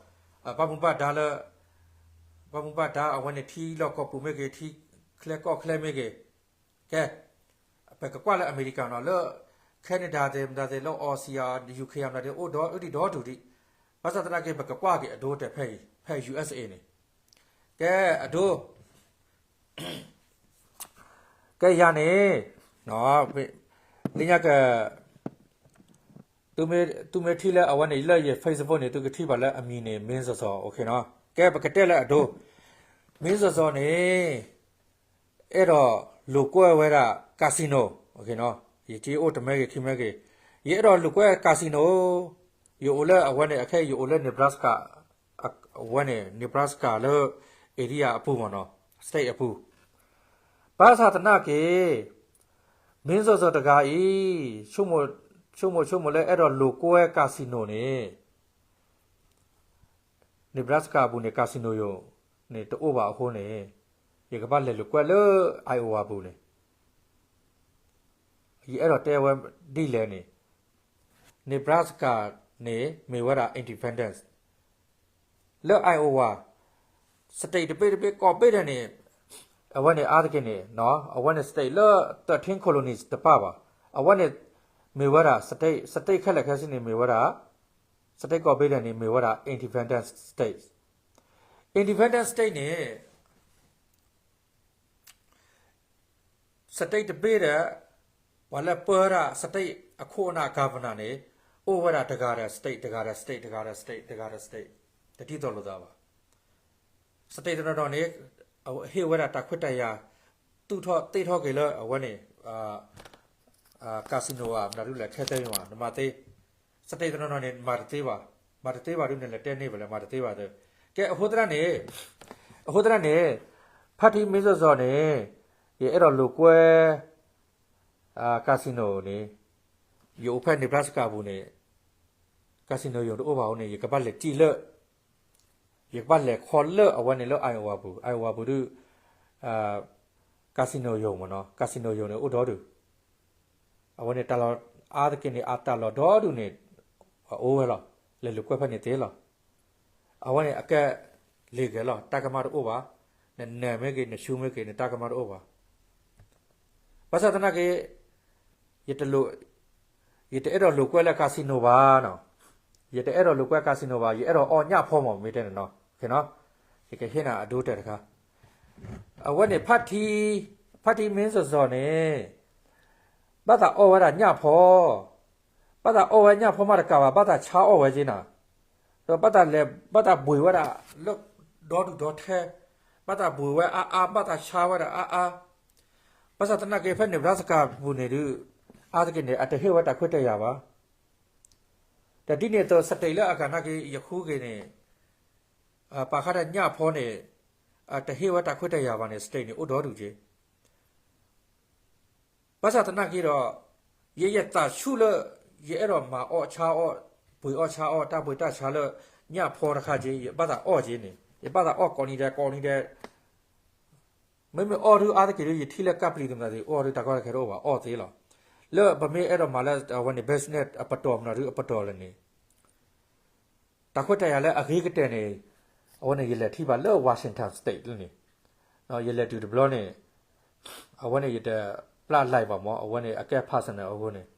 ဘၣ်မူဘၣ်ဒါလၢ ဘၣ်မူဘၣ်ဒါ အဝဲန့ၣ် ထံလီၢ်ကီၢ်ပူၤမ့ၢ်ဂ့ၤ ထံချၢကီၢ်ချၢမ့ၢ်ဂ့ၤ, ကဲ ပကကွၢ်လၢ American နီၤ လၢ Canada သ့ၣ်မတၤသ့ၣ် လၢ Aussie အ UK မတၤသ့ၣ် အိၣ်ဒီဒူၣ်ဒီဒူၣ်ဒံး, ဘၣ်ဆၣ်သနာ်က့ ပကကွၢ်က့ၤအဒိတဲာ်ဖဲအံၤ ဖဲ U S A န့ၣ်, ကဲ အဒိ ကဲယၤန့ၣ် လၢညါက သုမ့ၢ်ထံၣ်လၢ အဝဲန့ၣ် လၢယ Facebook န့ၣ် သုကထံၣ်ဘၣ်လၢအမံၤန့ၣ် မင်းဇော်ဇော် okay နီၤ, ကဲ ပကတဲလၢအဒိ မင်းဇော်ဇော် န့ၣ် အဲၣ်ဒိးလိာ်ကွဲဝဲဒၣ် casino, okay နီၤ, ယက့အိၣ်တမ့ၢ်ဂ့ၤ ခံမ့ၢ်ဂ့ၤ, ယအဲၣ်ဒိးလိာ်ကွဲ casino, ယအိၣ်လၢအဝဲန့ၣ် အခဲအံၤ ယအိၣ်လၢ Nebraska အဝဲန့ၣ် Nebraska လၢ area အပူၤမ့ၢ်နီၤ, state အပူၤ, ဘၣ်ဆၣ်သနာ်က့ မင်းဇော်ဇော် တဂၤအံၤ ဆိကမိၣ်ဆိကမိၣ်လၢအဲၣ်ဒိးလိာ်ကွဲ casino န့ၣ် Nebraska အပူၤန့ၣ် casino ယိာ်န့ၣ် တအိၣ်ဘၣ်အဃိန့ၣ် ယကဘၣ်လဲၤလိာ်ကွဲလၢ Iowa ပူၤန့ၣ် ယအဲၣ်ဒိးတဲဝဲဒ်လဲၣ်န့ၣ် Nebraska န့ၣ် မ့ၢ်ဝဲဒၣ် independence လၢ Iowa state တဘ့ၣ်တဘ့ၣ် ကီၢ်ဘ့ၣ်ဒဲးန့ၣ် အဝဲန့ၣ်အါတက့ၢ်န့ၣ် အဝဲန့ၣ် state လၢ thirteen colonies တပၣ်ဘၣ်. အဝဲန့ၣ် မ့ၢ်ဝဲဒၣ် state, state ခဲလၢာ်ခဲဆ့န့ၣ် မ့ၢ်ဝဲဒၣ် state ကီၢ်ဘ့ၣ်ဒဲးန့ၣ် မ့ၢ်ဝဲဒၣ် independent state. Independent state န့ၣ် state တဘ့ၣ်ဒီး ပှၤလၢပၢဒၣ် state အခိၣ်အနၢ် governor န့ၣ် အိၣ်ဝဲဒၣ်တဂၤဒီး state, တဂၤဒီး state, တဂၤဒီး state, တဂၤဒီး state, တဒ်သိးလိာ်သးဘၣ်. State တနီၤနီၤန့ၣ် ဟ့ၣ်ဝဲဒၣ်တၢ်ခွဲးတၢ်ယာ် သူၣ်ထီၣ်သ့ၣ်ထီၣ်က့ၤလၢအဝဲန့ၣ် casino ဧါ မတၤဒ်လဲၣ် ခဲသ့မး နမၤသ့. state တနီၤနီၤန့ၣ် မၤတသ့ဘၣ်. မၤတသ့ဘၣ်ဒုး နလဲၤတဲန့ၢ်ဘၣ်လဲၣ် မၤတသ့ဘၣ်သ့. ကဲ အဃိသတးန့ၣ်, အဃိသတးန့ၣ်, ဖါတံၢ်မ့ၢ်စီၤစီၤန့ၣ်, ယအဲၣ်ဒိးလိာ်ကွဲ casino န့ၣ်, ယအိၣ်ဖဲ Nebraska ပူၤန့ၣ်, casino ယိၤတအိၣ်ဘၣ်အဃိန့ၣ် ယကဘၣ်လဲၤစံၣ်လၢ ယကဘၣ်လဲၤခီလၢအဝဲန့ၣ်လၢ Iowa ပူၤ, Iowa ပူၤဒုး casino ယိၤမ့ၢ်နီၤ, casino ယိၤန့ၣ်အိၣ်ဒီဒူၣ်, အဝဲန့ၣ်တၢ်လီၢ်အါတက့ၢ်န့ၣ် အတၢ်လီၢ်ဒီဒူၣ်န့ၣ် အအိၣ်ဝဲလီၤ, လဲၤလိာ်ကွဲဖဲန့ၣ်သ့လီၤ. အဝဲန့ၣ်အကဲ legal လီၤ, တၢ်ကမၣ်တအိၣ်ဘၣ်, နနၢၤမ့ၢ်ဂ့ၤ နဆူမ့ၢ်ဂ့ၤန့ၣ် တၢ်ကမၣ်တအိၣ်ဘၣ်. ဘၣ်ဆၣ်သနာ်က့ ယတအဲၣ်ဒိးလိာ်ကွဲလၢ casino ဘၣ်နီၤ, ယတအဲၣ်ဒိးလိာ်ကွဲ casino ဘၣ်, ယအဲၣ်ဒိးအီၣ်ညၣ်ဖီမး မ့ၢ်တဲန့ၣ်နီၤ, ယကဟ့ၣ်နၤအဒိတဲာ်တခါ, အဝဲန့ၣ် ဖါတံၢ်မ့ၢ်စီၤစီၤန့ၣ် ဘၣ်သးအီၣ်ဝဲဒၣ်ညၣ်ဖီ, ဘၣ်သးအီၣ်ဝဲညၣ်ဖီမးတကးဘၣ် ဘၣ်သးဆါအီၣ်ဝဲက့နီၤ, ဒီးဘၣ်သးလဲၤ ဘၣ်သးဘှံးဝဲဒၣ်လၢဒီဒူၣ်ဒီထၢ, ဘၣ်သးဘှံးဝဲအါအါ ဘၣ်သးဆါဝဲဒၣ်အါအါ. ဘၣ်ဆၣ်သနာ်က့ ဖဲ Nebraska ပူၤန့ၣ်ဒုး အါတက့ၢ်န့ၣ် အတဟ့ၣ်ဝဲတၢ်ခွဲးတၢ်ယာ်ဘၣ်. ဒီးဒ်န့ၣ်အသိး state လၢအဂၤနာ်က့ ယဃုက့ၤန့ၣ် ပာ်ဃာ်တၢ်ညၣ်ဖီန့ၣ် အတဟ့ၣ်ဝဲတၢ်ခွဲးတၢ်ယာ်ဘၣ်န့ၣ် state န့ၣ် အိၣ်ဒီဒူၣ်က့. ဘၣ်ဆၣ်သနာ်က့ဒီး ယဲယသးဆူၣ်လၢ ယအဲၣ်ဒိးမၤအီၣ်ဆါအီၣ် ဘှံးအီၣ်ဆါအီၣ် တၢ်ဘှံးတၢ်ဆါလၢ ညၣ်ဖီတခါက့ ယဘၣ်သးအီၣ်က့န့ၣ် ယဘၣ်သးအီၣ်ကိးနံၤဒဲးကိးနံၤဒဲး. မ့မ့ၢ်အီၣ်ဒုးအါတက့ၢ်ဒုး ယထံၣ်လၢကၢ်ပျံၤသမနသ့ၣ် အီၣ်ဒုးတၢ်ကီတၢ်ခဲတအိၣ်ဘၣ် အီၣ်သ့လီၤ. လၢပမ့ၢ်အဲၣ်ဒိးမၤလၢအဝဲန့ၣ် business အပတီၢ်မနုၤဒုးအပတီၢ်လၢန့ၣ် တၢ်ခွဲးတၢ်ယာ်လၢအဂ့ၤကတၢၢ်န့ၣ် အဝဲန့ၣ် ယလဲၤထံၣ်ဘၣ်လၢ Washington State လၢန့ၣ်, ယလဲၤတုၤတဘျီန့ၣ် အဝဲန့ၣ် ယတပျၢ် live ဘၣ်မး အဝဲန့ၣ် အကဲ personal အဃိန့ၣ်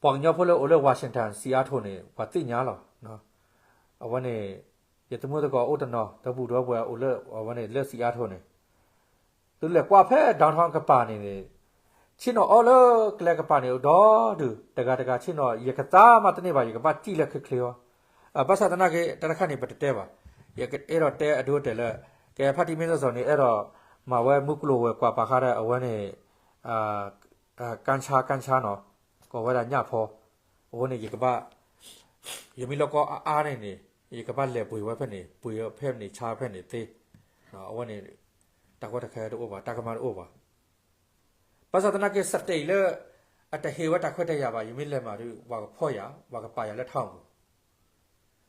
ပှၤကညီဖိလၢအိၣ်လၢ Washington Seattle န့ၣ် ပှၤသ့ၣ်ညါလီၤ. အဝဲန့ၣ် ယသမုၢ်သကိးအိၣ်တနီၤ ဒီပုၢ်ဒီပှၢ်အိၣ်လၢ အဝဲန့ၣ်လၢ Seattle န့ၣ် သုလဲၤကွၢ်ဖဲ downtown ကပၤန့ၣ်န့ၣ် ဆ့ၣ်နီၤအီၣ်လၢကျဲကပၤန့ၣ် အိၣ်ဒီဒူၣ် တဂၤတဂၤဆ့ၣ်နီၤ ယကသါမးတန့ၢ်ဘၣ် ယကဘၣ်စံၣ်လၢချ့ချ့အီၤ. ဘၣ်ဆၣ်သနာ်က့ တၢ်တခါန့ၣ် ပတတဲဘၣ်. ယအဲၣ်ဒိးတဲအဒိတဲာ်လၢ ကဲဖါတံၢ်မ့ၢ်စီၤစီၤန့ၣ် အဲၣ်ဒိးမၤဝဲမုၢ်ကျိၤဝဲၤကွာ်ပာ်ဃာ်ဒီးအဝဲန့ၣ် ကၣ်ဆါ ကၣ်ဆါနီၤ ကိးဝဲဒၣ်ညၣ်ဖီ, အဃိန့ၣ် ယကဘၣ် ယမ့ၢ်လီၤကီအါအါန့ၣ်န့ၣ် ယကဘၣ်လဲၤပှ့ၤဝဲဖဲန့ၣ် ပှ့ၤဖဲန့ၣ်ဆါဖဲန့ၣ်သ့, အဝဲန့ၣ် တၢ်ကီတၢ်ခဲတအိၣ်ဘၣ် တၢ်ကမၣ်တအိၣ်ဘၣ်. ဘၣ်ဆၣ်သနာ်က့ state လၢ အတဟ့ၣ်ဝဲတၢ်ခွဲးတၢ်ယာ်ဘၣ် ယမ့ၢ်လဲၤမၤဒုး ပှၤကဖီၣ်ယၤ ပှၤကပာ်ယၤလၢထးပူၤ.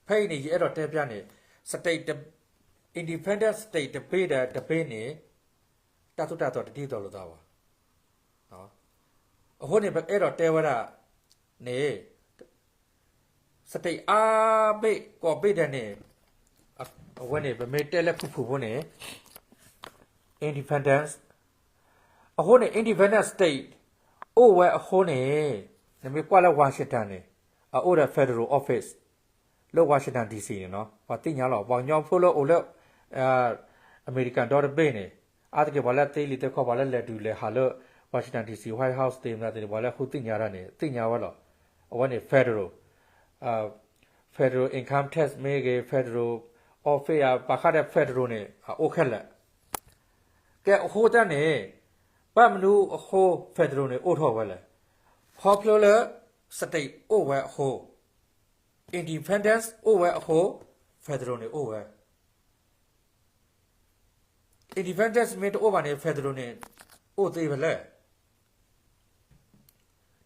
ဖဲအံၤန့ၣ် ယအဲၣ်ဒိးတဲပျၢ်န့ၣ် state independent state တဘ့ၣ်ဒီးတဘ့ၣ်န့ၣ် တၢ်သိၣ်တၢ်သီတဒ်သိးလိာ်သးဘၣ်. အဃိန့ၣ် ပအဲၣ်ဒိးတဲဝဲဒၣ်န့ၣ် state အါဘ့ၣ်ကိးဘ့ၣ်ဒဲးန့ၣ် အဝဲန့ၣ် ပမ့ၢ်တဲလၢဖုၣ်ဖုၣ်ဖိန့ၣ် independence အဃိန့ၣ် independent state အိၣ်ဝဲအဃိန့ၣ် နမ့ၢ်ကွၢ်လၢ Washington န့ၣ် အအိၣ်ဒီး federal office လၢ Washington D C န့ၣ်နီၤ ပှၤသ့ၣ်ညါလီၤ ပှၤကညီဖိလၢအိၣ်လၢ အမဲရကၤဒီတဘ့ၣ်န့ၣ် အါတက့ၢ်ပှၤလၢသ့လံာ်သ့ခီ ပှၤလၢလဲၤဒုးလဲၤဟးလၢ Washington D C White House သ့ၣ်မနုၤသ့ၣ်န့ၣ် ပှၤလၢဃုသ့ၣ်ညါတၢ်န့ၣ် သ့ၣ်ညါဝဲလီၤ. အဝဲန့ၣ် federal federal income tax မ့ၢ်ဂ့ၤ federal office ပာ်ဃာ်ဒီး federal န့ၣ် အအိၣ်ခဲလၢာ်. ကဲအဃိသတးန့ၣ် ဘၣ်မနုၤအဃိ federal န့ၣ်အိၣ်ထီၣ်ဝဲလဲၣ်. ခီဖျိလၢ state အိၣ်ဝဲအဃိ independence အိၣ်ဝဲအဃိ federal န့ၣ်အိၣ်ဝဲ independence မ့ၢ်တအိၣ်ဘၣ်န့ၣ် federal န့ၣ် အိၣ်သ့ဖဲလဲၣ်.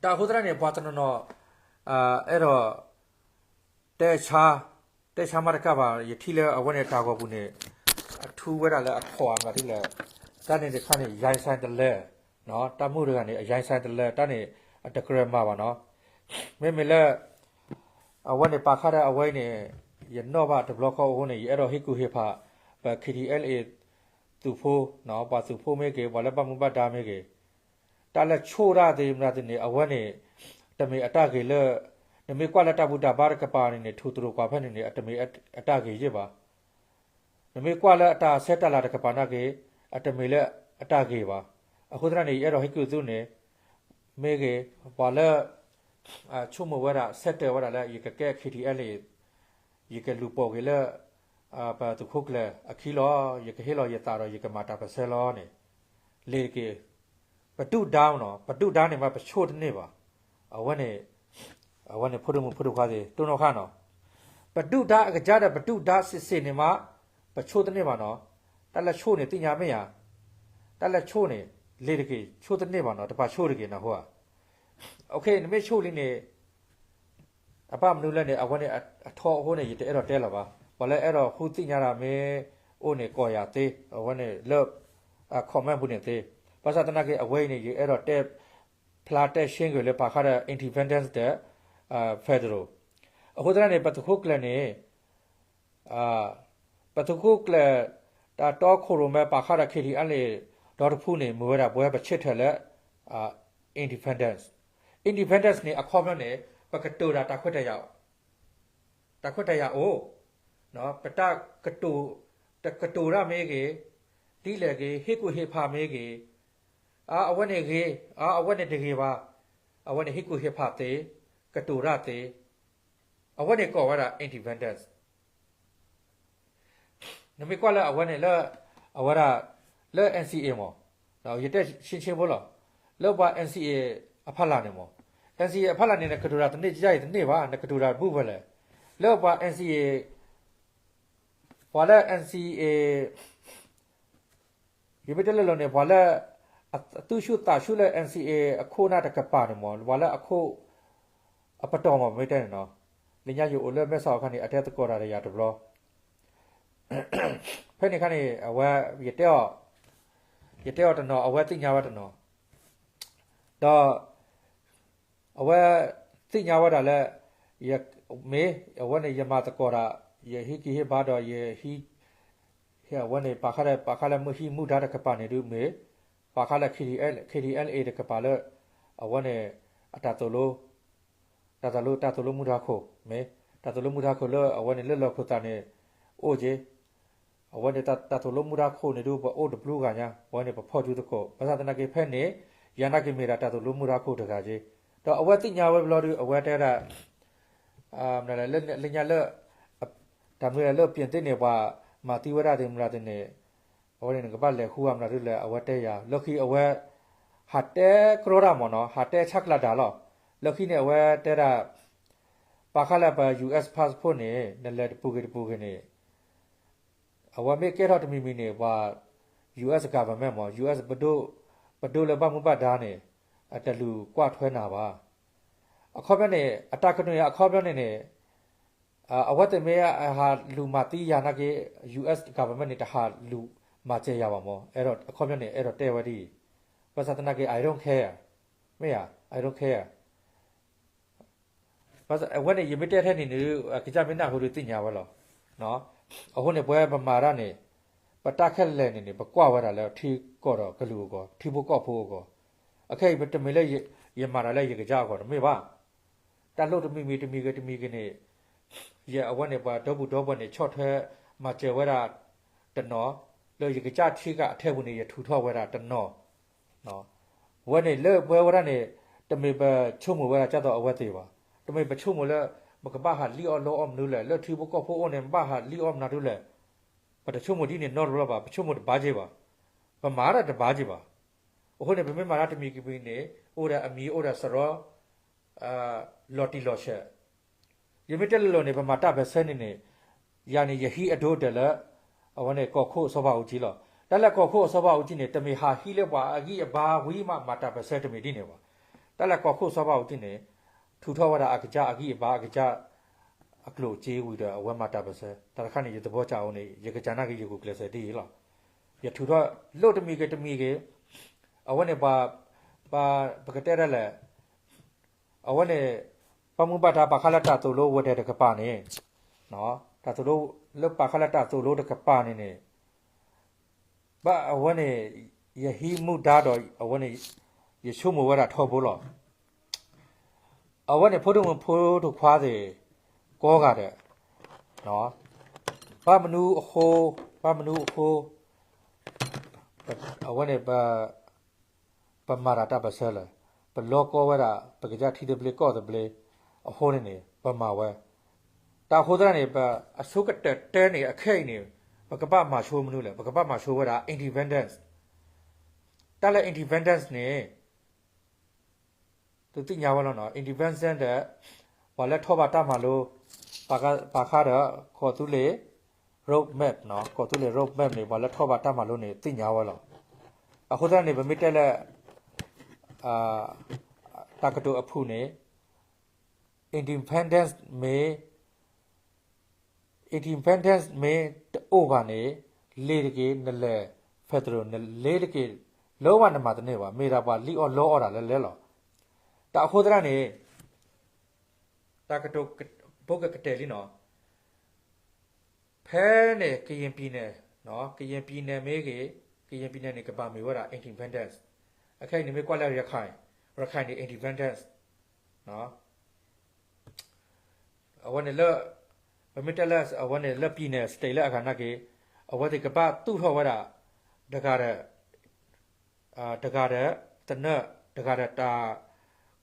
တၢ်အဃိသတးန့ၣ် ပှၤတနီၤနီၤ အဲၣ်ဒိး တဲဆါ တဲဆါမးတကးဘၣ် ယထံၣ်လၢအဝဲန့ၣ်တၢ်ဂီၤပူၤန့ၣ် အထူဝဲဒၣ်လၢအခီၣ်အမးဒ်လဲၣ်. တၢ်န့ၣ်တခါန့ၣ် ယါဆါတလၢ တၢ်မုၣ်တဂၤန့ၣ် အယါဆါတလၢ တၢ်န့ၣ် အတကြၢးမၤဘၣ်နီၤ. မ့မ့ၢ်လၢ အဝဲန့ၣ်ပာ်ခါဒီးအဝဲအံၤန့ၣ် ယနီၣ်ဘၣ်တဘျီဃီအဃိန့ၣ် ယအဲၣ်ဒိးဟ့ၣ်ကူၣ်ဟ့ၣ်ဖး ပ K T L A သုးဖိ ပှၤသုးဖိမ့ၢ်ဂ့ၤ ပှၤလၢဘၣ်မူဘၣ်ဒါမ့ၢ်ဂ့ၤ တၢ်လၢဆိၣ်တၢ်သ့ၣ်မနုၤသ့ၣ်န့ၣ် အဝဲန့ၣ် တမ့ၢ်အတၢ်ဂ့ၤလၢ နမ့ၢ်ကွၢ်လၢတၢ်ဘူၣ်တၢ်ဘါတကပၤန့ၣ်န့ၣ် ထူးတရူးကွၢ်ဖဲန့ၣ်န့ၣ် အတမ့ၢ်အတၢ်ဂ့ၤယ့ၢ်ဘၣ်. နမ့ၢ်ကွၢ်လၢအတၢ်ဆဲးတၢ်လၤတကပၤနာ်က့ အတမ့ၢ်လၢအတၢ်ဂ့ၤဘၣ်. အဃိသတးန့ၣ် ယအဲၣ်ဒိးဟ့ၣ်ကူၣ်သုန့ၣ် မ့ၢ်ဂ့ၤ ပှၤလၢ ဆိကမိၣ်ဝဲဒၣ် ဆဲးတဲာ်ဝဲဒၣ်လၢ ယကကဲ K T L A ယကလူၤပိာ်က့ၤလၢ ပသုးခိၣ်ကျၢၢ်အခံလီၤ. ယကဟ့ၣ်လီၤယသးဒီး ယကမၤတၢ်ပၢၢ်ဆၢလီၤန့ၣ် လ့ၤတက့ၢ်. ပဒုၣ်ဒါနီၤ ပဒုၣ်ဒါန့ၣ်မး ပဆိၣ်တန့ၢ်ဘၣ်. အဝဲန့ၣ် အဝဲန့ၣ် ဖိဒိၣ်မုၣ်ဖိဒိၣ်ခွါသ့ၣ် တိၢ်နီၣ်ဃာ်နီၤ ပဒုၣ်ဒါအကစၢ်ဒီး ပဒုၣ်ဒါစ့ၢ်စ့ၢ်န့ၣ်မး ပဆိၣ်တန့ၢ်ဘၣ်နီၤ. တၢ်လၢဆိၣ်န့ၣ်သ့ၣ်ညါမ့ၢ်ဧါ, တၢ်လၢဆိၣ်န့ၣ် လ့ၤတက့ၤ ဆိၣ်တန့ၢ်ဘၣ်နီၤ, တပာ်ဆိၣ်တဂ့ၤနၢ်ဟူဧါ. နမ့ၢ်ဆိၣ်လံန့ၣ် အဘၣ်မနုၤလဲၣ်န့ၣ် အဝဲန့ၣ်အထီအဃိန့ၣ် ယတအဲၣ်ဒိးတဲလၢၤဘၣ်. ပှၤလၢအဲၣ်ဒိးဃုသ့ၣ်ညါတၢ်မ့ၢ်အိၣ်န့ၣ် ကိးယၤသ့, အဝဲန့ၣ်လၢ comment ပူၤန့ၣ်သ့. ဘၣ်ဆၣ်သနာ်က့ အဝဲအံၤန့ၣ် ယအဲၣ်ဒိးတဲဖျါတဲရှင်းကွံာ်လၢ ပာ်ဃာ်ဒီး independence ဒီး federal. အဃိသတးန့ၣ် ပသုးခိၣ်ကျၢၢ်န့ၣ် ပသုးခိၣ်ကျၢၢ် တၢ်တီခိၣ်ရိၣ်မဲပာ်ဃာ်ဒီး KTLA ဒီတဖုန့ၣ် မ့ၢ်ဝဲဒၣ်ပဝဲပဆၢထၢၣ်လၢ independence. Independence န့ၣ် အခီပညီန့ၣ် ပကတိၤတၢ်တၢ်ခွဲးတၢ်ယာ် တၢ်ခွဲးတၢ်ယာ်အိၣ်, ပတၢ်ကတိၤ တကတိၤတၢ်မ့ၢ်ဂ့ၤ, ဒ်လဲၣ်ဂ့ၤ ဟ့ၣ်ကူၣ်ဟ့ၣ်ဖးမ့ၢ်ဂ့ၤ, အဝဲန့ၣ်ဂ့ၤ, အဝဲန့ၣ်တဂ့ၤဘၣ်, အဝဲန့ၣ်ဟ့ၣ်ကူၣ်ဟ့ၣ်ဖးသ့, ကတိၤတၢ်သ့, အဝဲန့ၣ်ကိးဝဲဒၣ် independence. နမ့ၢ်ကွၢ်လၢအဝဲန့ၣ်လၢ အဝဲဒၣ် လၢ NCA မး, ယတဲဆ့ဆ့ဖိလီၤ, လၢပှၤ NCA အဖီလာ်န့ၣ်မး, NCA အဖီလာ်န့ၣ် နကတိၤတၢ်တန့ၢ် ယဲယတန့ၢ်ဘၣ်, နကတိၤတၢ်တဘူၣ်ဖဲလဲၣ်, လၢပှၤ NCA ပှၤလၢ NCA ယမ့ၢ်တဲလၢလီၤန့ၣ် ပှၤလၢ အသူၣ်ဆူၣ်သးဆူၣ်လၢ NCA အခိၣ်နၢ်တကပၤန့ၣ်မး ပှၤလၢအခိၣ် အပတီၢ်မး မ့ၢ်တဲန့ၣ်နီၤ, လၢညါယအိၣ်လၢမဲဆီးအခါန့ၣ် အတဲသကိးတၢ်ဒီးယၤတဘျီ, ဖဲန့ၣ်အခါန့ၣ် အဝဲ ယတဲအီၤ, ယတဲအီၤတနီၤ အဝဲသ့ၣ်ညါဝဲတနီၤ, ဒီး အဝဲသ့ၣ်ညါဝဲဒၣ်လၢ မ့ၢ် အဝဲန့ၣ် ယမၤသကိးတၢ် ယဟံးက့ၤဟ့ၣ်ဘါဒီး ယဟံး အဝဲန့ၣ် ပာ်ဃာ်လၢ ပာ်ဃာ်လၢမုၢ်ဟံၣ်မူဒါတကပၤန့ၣ်ဒုးမ့ၢ် ပာ်ဃာ်လၢ K T L A တကပၤလၢ အဝဲန့ၣ် အတၢ်သိၣ်လိ တၢ်သိၣ်လိ တၢ်သိၣ်လိမူဒါခိၣ် မ့ၢ် တၢ်သိၣ်လိမူဒါခိၣ်လၢအဝဲန့ၣ်လၢလီၢ်ခိၣ်သးန့ၣ် အိၣ်က့ၤ အဝဲန့ၣ်တၢ်သိၣ်လိမူဒါခိၣ်န့ၣ်ဒုး ပအိၣ်တဘျုးဂၤညါ ပဝဲန့ၣ် ပဖီၣ်စုသကိး ဘၣ်ဆၣ်သနာ်က့ဖဲန့ၣ် ယၤနာ်က့မ့ၢ်ဒၣ်တၢ်သိၣ်လိမူဒါခိၣ်တဂၤက့ၤ ဒီးအဝဲသ့ၣ်ညါဝဲဘျီဒုး အဝဲတဲဝဲဒၣ် လၢညါလၢ တၢ်မနုၤလဲၣ်လၢ ပြင်သစ် န့ၣ် ပှၤမၤသံဝဲဒၣ်သ့ၣ်မနုၤသ့ၣ်န့ၣ် အဝဲန့ၣ် နကဘၣ်လဲၤဃုအမနုၤဒ်လဲၣ် အဝဲတဲယၤ လၢခံအဝဲ ဟးတဲကြီတၢ်မ့ၢ်နီၤ ဟးတဲဆါကျးဒၣ်လီၤ လၢခံန့ၣ် အဝဲတဲဒၣ် ပာ်ဃာ်လၢပ U S passport န့ၣ် နလဲၤတပူၤဂ့ၤတပူၤဂ့ၤန့ၣ် အဝဲမ့ၢ်ကဲထီၣ်တမံၤမံၤန့ၣ် ပှၤ U S government မ့ၢ် U S ပဒိၣ်လၢဘၣ်မူဘၣ်ဒါန့ၣ် တလူၤကွၢ်ထွဲနၤဘၣ် အခီပညီန့ၣ် အတၢ်ကတိၤအခီပညီန့ၣ်န့ၣ် အဝဲသ့ၣ်မ့ၢ်ဟးလူၤမၤသံယၤနာ်က့ U S government န့ၣ် တဟးလူၤမၤစၢၤယၤဘၣ်မ့ၢ် အခီပညီန့ၣ် အဲၣ်ဒိးတဲဝဲဒ်အံၤ ဘၣ်ဆၣ်သနာ်က့ I don't care မ့ၢ်ဧါ I don't care အဝဲန့ၣ် ယမ့ၢ်တဲထဲန့ၣ်န့ၣ် အကစၢ်မ့ၢ်နၢ်ဟူဒုးသ့ၣ်ညါဝဲလီၤ. အဃိန့ၣ် ပဝဲပမၤတၢ်န့ၣ် ပတၢ်ခဲလၢာ်န့ၣ်န့ၣ် ပကွၢ်ဝဲဒၣ်လၢထံကီၢ်ဒီးကလုာ်အဂီၢ် ထံဖိကီၢ်ဖိအဂီၢ် အခဲအံၤပတမ့ၢ်လၢ ယမၤတၢ်လၢယကစၢ်အဂီၢ်တမ့ၢ်ဘၣ်. တၢ်လိၣ်တမံၤမံၤတမံၤဂ့ၤတမံၤဂ့ၤန့ၣ် ယအဝဲန့ၣ် ပှၤဒီပုၢ်ဒီဝဲၢ်န့ၣ် ဆီၣ်ထွဲမၤစၢၤဝဲဒၣ်တနီၤ လၢယကစၢ်ထံကၢ်အထဲပူၤန့ၣ် ယထုးထီၣ်ဝဲဒၣ်တနီၤ ဝဲန့ၣ်လၢပဝဲဝဲဒၣ်န့ၣ် တမ့ၢ်ပဆိကမိၣ်ဝဲဒၣ်ကၢ်သိးအဝဲသ့ၣ်ဘၣ်. တမ့ၢ်ပဆိကမိၣ်လၢ ပကဘၣ်ဟးလံၣ်အီၣ်လီအီၣ်မနုၤလဲၣ် လၢထံဖိကီၢ်ဖိအိၣ်န့ၣ် ဘၣ်ဟးလံၣ်အီၣ်မနုၤဒ်လဲၣ် ပတဆိကမိၣ်ဒ်န့ၣ်နီတဘျီဘၣ် ပဆိကမိၣ်တဘၣ်က့ၤဘၣ်. ပမၤတၢ်တဘၣ်က့ၤဘၣ်. အဃိန့ၣ် ပမ့ၢ်မၤတၢ်တမံၤကမံၤန့ၣ် အိၣ်ဒီးအမံၤအိၣ်ဒီးစရီ လီၤတံၢ်လီၤဆဲး ယမ့ၢ်တဲလိၤလိၤန့ၣ် ပမၤတၢ်ပၢၢ်ဆၢန့ၣ်န့ၣ် ယၤန့ၣ် ယဟံးအဒိအတဲာ်လၢ အဝဲန့ၣ် ကီၢ်ခိၣ်စီၤဘးအူကၠံလီၤ. တၢ်လၢကီၢ်ခိၣ်စီၤဘးအူကၠံန့ၣ် တမ့ၢ်ဟးဟံးလၢပှၤအဂံၢ်အဘါဝံၤမး မၤတၢ်ပၢၢ်ဆၢတမ့ၢ်ဒ်န့ၣ်ဘၣ်. တၢ်လၢကီၢ်ခိၣ်စီၤဘးအူကၠံန့ၣ် ထုးထီၣ်ဝဲဒၣ်အကစၢ်အဂံၢ်အဘါ အကစၢ် အကျိၣ်အစ့ဝံၤဒီး အဝဲမၤတၢ်ပၢၢ်ဆၢ တၢ်တခါန့ၣ် ယသဘီကၢ်အိၣ်န့ၣ် ယကစၢ်နာ်က့ ယဂုာ်ကျဲးစၢးဒ်အံၤလီၤ. ယထုးထီၣ်လိၣ်တမံၤဂ့ၤတမံၤဂ့ၤ အဝဲန့ၣ် ပှၤ ပကတဲဒ်လဲၣ် အဝဲန့ၣ် ဘၣ်မူဘၣ်ဒါပာ်ခါလၢတၢ်သိၣ်လိဝဲၤဒၢးတကပၤန့ၣ် တၢ်သိၣ်လိ လၢပာ်ခါလၢတၢ်သိၣ်လိတကပၤန့ၣ်န့ၣ် ဘၣ်အဝဲန့ၣ် ယဟံးမူဒါဒီး အဝဲန့ၣ် ယဆိကမိၣ်ဝဲဒၣ်ထီဘိလီၤ. အဝဲန့ၣ် ဖိဒိၣ်မုၣ်ဖိဒိၣ်ခွါသ့ၣ် ကိးဂၤဒဲး ဘၣ်မနုၤအဃိ ဘၣ်မနုၤအဃိ အဝဲန့ၣ် ပမၤတၢ်တၢ်ပၢၢ်ဆၢလၢ ပလီၤကီဝဲဒၣ် ပကစၢ်ထံသဘျ့ကီၢ်သဘျ့ အဃိန့ၣ်န့ၣ် ပမၤဝဲ တၢ်အဃိသတးန့ၣ် ပအဆိကတၢၢ်တဲန့ၣ် အခဲအံၤန့ၣ် ပကဘၣ်မၤဆိမနုၤလဲၣ် ပကဘၣ်မၤဆိဝဲဒၣ် independence တၢ်လၢ independence န့ၣ် သုသ့ၣ်ညါဝဲလီၤနီၤ independence ဒီး ပှၤလၢထီၣ်ဘၣ်တၢ်မၤလိ ပာ်ဃာ်ဒီး ကီၢ်သူလ့ၤ road map နီၤ, ကီၢ်သူလ့ၤ road map န့ၣ် ပှၤလၢထီၣ်ဘၣ်တၢ်မၤလိန့ၣ် သ့ၣ်ညါဝဲလီၤ. အဃိသတးန့ၣ် ပမ့ၢ်တဲလၢ တၢ်ကတိၤအဖုၣ်န့ၣ် independence မ့ၢ် independence မ့ၢ်တအိၣ်ဘၣ်န့ၣ် လ့ၤတက့ၢ် နလဲၤ federal နလ့ၤတက့ၢ်, လၢဝဲနမၤတန့ၢ်ဘၣ်, မ့ၢ်ဒၣ်ပှၤလံၣ်အီၣ်လီအီၣ်တၢ်လၢလဲၤလီၤ. တၢ်အဃိသတးန့ၣ် တၢ်ကတိၤ ဘိကကတဲာ်လံနီၤ, ဖဲန့ၣ် ကယဲၢ်ပံၤန့ၣ်, ကယဲၢ်ပံၤန့ၣ်မ့ၢ်ဂ့ၤ, ကယဲၢ်ပံၤန့ၣ်န့ၣ် ကဘၣ်မ့ၢ်ဝဲဒၣ် independence. အခဲအံၤန့ၣ်မ့ၢ်ကွၢ်လၢ ရခိုင်, ရခိုင်န့ၣ် independence အဝဲန့ၣ်လၢ ပမ့ၢ်တဲလၢအဝဲန့ၣ်လၢ ပြည်နယ် state လၢအဂၤနာ်က့ၤ အဝဲသ့ၣ်ကဘၣ်သူၣ်ထီၣ်ဝဲဒၣ် တဂၤဒီး တဂၤဒီး သနၢၣ် တဂၤဒီးတၢ်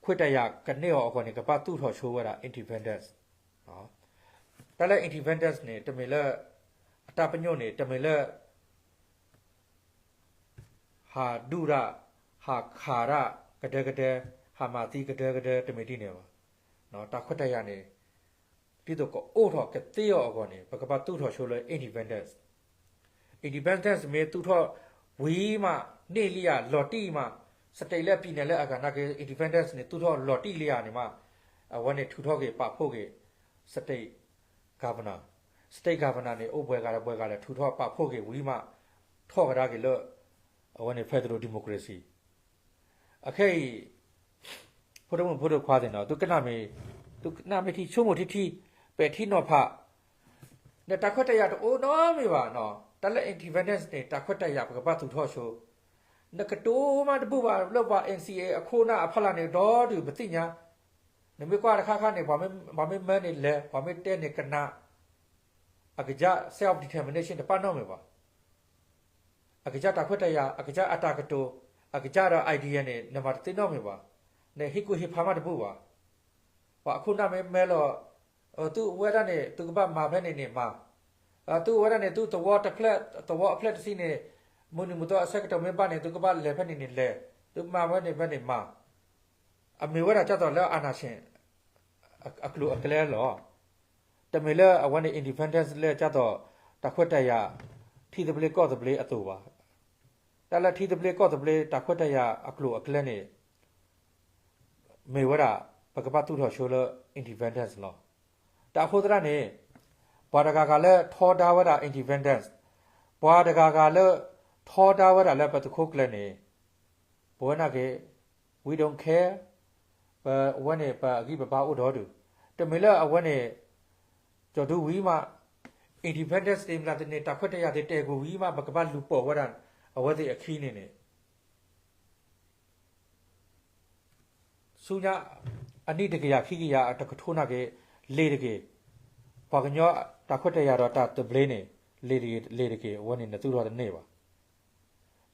ခွဲးတၢ်ယာ်ကန့ၢ်အီၤအဂီၢ်န့ၣ် ကဘၣ်သူၣ်ထီၣ်ဆိဝဲဒၣ် independence. တၢ်လၢ independence န့ၣ် တမ့ၢ်လၢ အတၢ်ပညိၣ်န့ၣ် တမ့ၢ်လၢ ဟးဒူၣ်တၢ်, ဟးခးတၢ် ကဒဲကဒဲ, ဟးမၤသံကဒဲကဒဲ တမ့ၢ်ဒ်န့ၣ်ဘၣ်. တၢ်ခွဲးတၢ်ယာ်န့ၣ် ဒ်သိးကအိၣ်ထီၣ်ကသ့အီၤအဂီၢ်န့ၣ် ပကဘၣ်သူၣ်ထီၣ်ဆိလၢ independence. Independence မ့ၢ်သူၣ်ထီၣ်ဝံၤမး န့ၢ်လံဧါ လီၤတံၢ်မး, state လၢ ပြည်နယ် လၢအဂၤနာ်က့ၤ independence န့ၣ် သူၣ်ထီၣ်လီၤတံၢ်လံဧါန့ၣ်မး, အဝဲန့ၣ်ထုးထီၣ်က့ၤပာ်ဖှိၣ်က့ၤ state governor, state governor န့ၣ် အိၣ်ပှဲၤဂၤဒီးပှဲၤဂၤဒီး ထုးထီၣ်ပာ်ဖှိၣ်က့ၤဝံၤမး ထီၣ်ကဒါက့ၤလၢ အဝဲန့ၣ် federal democracy. အခဲအံၤ ဖိဒိၣ်မုၣ်ဖိဒိၣ်ခွါသ့ၣ်နီၤ သုကနၣ်မ့ၢ်, သုကနၣ်မ့ၢ်ထံဆိကမိၣ်ထံထံ, ပဲာ်ထံနီၤဖး, နတၢ်ခွဲးတၢ်ယာ်တအိၣ်နီတမံၤဘၣ်နီၤ, တၢ်လၢ independence န့ၣ် တၢ်ခွဲးတၢ်ယာ်ပကဘၣ်သူၣ်ထီၣ်ဆိ, နကတိၤမးတဘူၣ်ဘၣ်လၢပှၤ NCA အခိၣ်နၢ်အဖီလာ်န့ၣ် ဒီဒူၣ်ပသ့ၣ်ညါ, နမ့ၢ်ကွၢ်တခါခါန့ၣ် ပှၤမ့ၢ်မၢန့ၣ်လဲၤ, ပှၤမ့ၢ်တဲန့ၣ်ကနၣ်, အကစၢ် self determination တပာ်နီတမံၤဘၣ်. အကစၢ်တၢ်ခွဲးတၢ်ယာ်, အကစၢ်အတၢ်ကတိၤ, အကစၢ်ဒီး idea န့ၣ် နမၤတသ့နီတမံၤဘၣ်. နဟ့ၣ်ကူၣ်ဟ့ၣ်ဖးမးတဘူၣ်ဘၣ်. ပှၤအခိၣ်နၢ်မ့ၢ်မၢလီၤ, သုဝဲဒၣ်န့ၣ် သုကဘၣ်မၤဖဲန့ၣ်န့ၣ်မၤ, သုဝဲဒၣ်န့ၣ် သုတဝီတဖျၢၣ်, တဝီအဖျၢၣ်တဆံန့ၣ်, မုၢ်နံၤမုၢ်သီအဆၢကတီၢ်မ့ၢ်ဘၣ်န့ၣ် သုကဘၣ်လဲၤဖဲန့ၣ်န့ၣ်လဲၤ, သုမၤဝဲန့ၣ်ဖဲန့ၣ်မၤ. အမ့ၢ်ဝဲဒၣ်ကၢ်သိးလၢ အာဏာရှင် အကျိၤအကျဲလီၤ. တမ့ၢ်လၢအဝဲန့ၣ် independence လၢကၢ်သိး တၢ်ခွဲးတၢ်ယာ် ထံသဘျ့ကီၢ်သဘျ့အသိးဘၣ်. တၢ်လၢထံသဘျ့ကီၢ်သဘျ့ တၢ်ခွဲးတၢ်ယာ်အကျိၤအကျဲန့ၣ် မ့ၢ်ဝဲဒၣ် ပကဘၣ်သူၣ်ထီၣ်ဆိလၢ independence လီၤ. တၢ်အဃိသတးန့ၣ် ပှၤတဂၤဂၤလၢထီဒါဝဲဒၣ် independence, ပှၤတဂၤဂၤလၢထီဒါဝဲဒၣ်လၢပသုးခိၣ်ကျၢၢ်န့ၣ် ပဝဲနာ်က့ၤ we don't care, ပဝဲန့ၣ် ပအဂံၢ်ပဘါအိၣ်ဒီးဒုး, တမ့ၢ်လၢအဝဲန့ၣ် ကၠီၤဒူဝံၤမး independence သ့ၣ်မနုၤသ့ၣ်န့ၣ် တၢ်ခွဲးတၢ်ယာ်သ့ၣ်တဲာ်ကွံာ်ဝံၤမး ပကဘၣ်လူၤပိာ်ဝဲဒၣ် အဝဲသ့ၣ်အခံန့ၣ်န့ၣ် ဆူညါ အနံၣ်တကယၤခံကယၤအတကထိနာ်က့ၤ လ့ၤတက့ၢ်, ပှၤကညီတၢ်ခွဲးတၢ်ယာ်ဒီးတၢ်သဘျ့န့ၣ် လ့ၤတက့ၢ် လ့ၤတက့ၢ် အဝဲန့ၣ်နသူၣ်ထီၣ်တန့ၢ်ဘၣ်.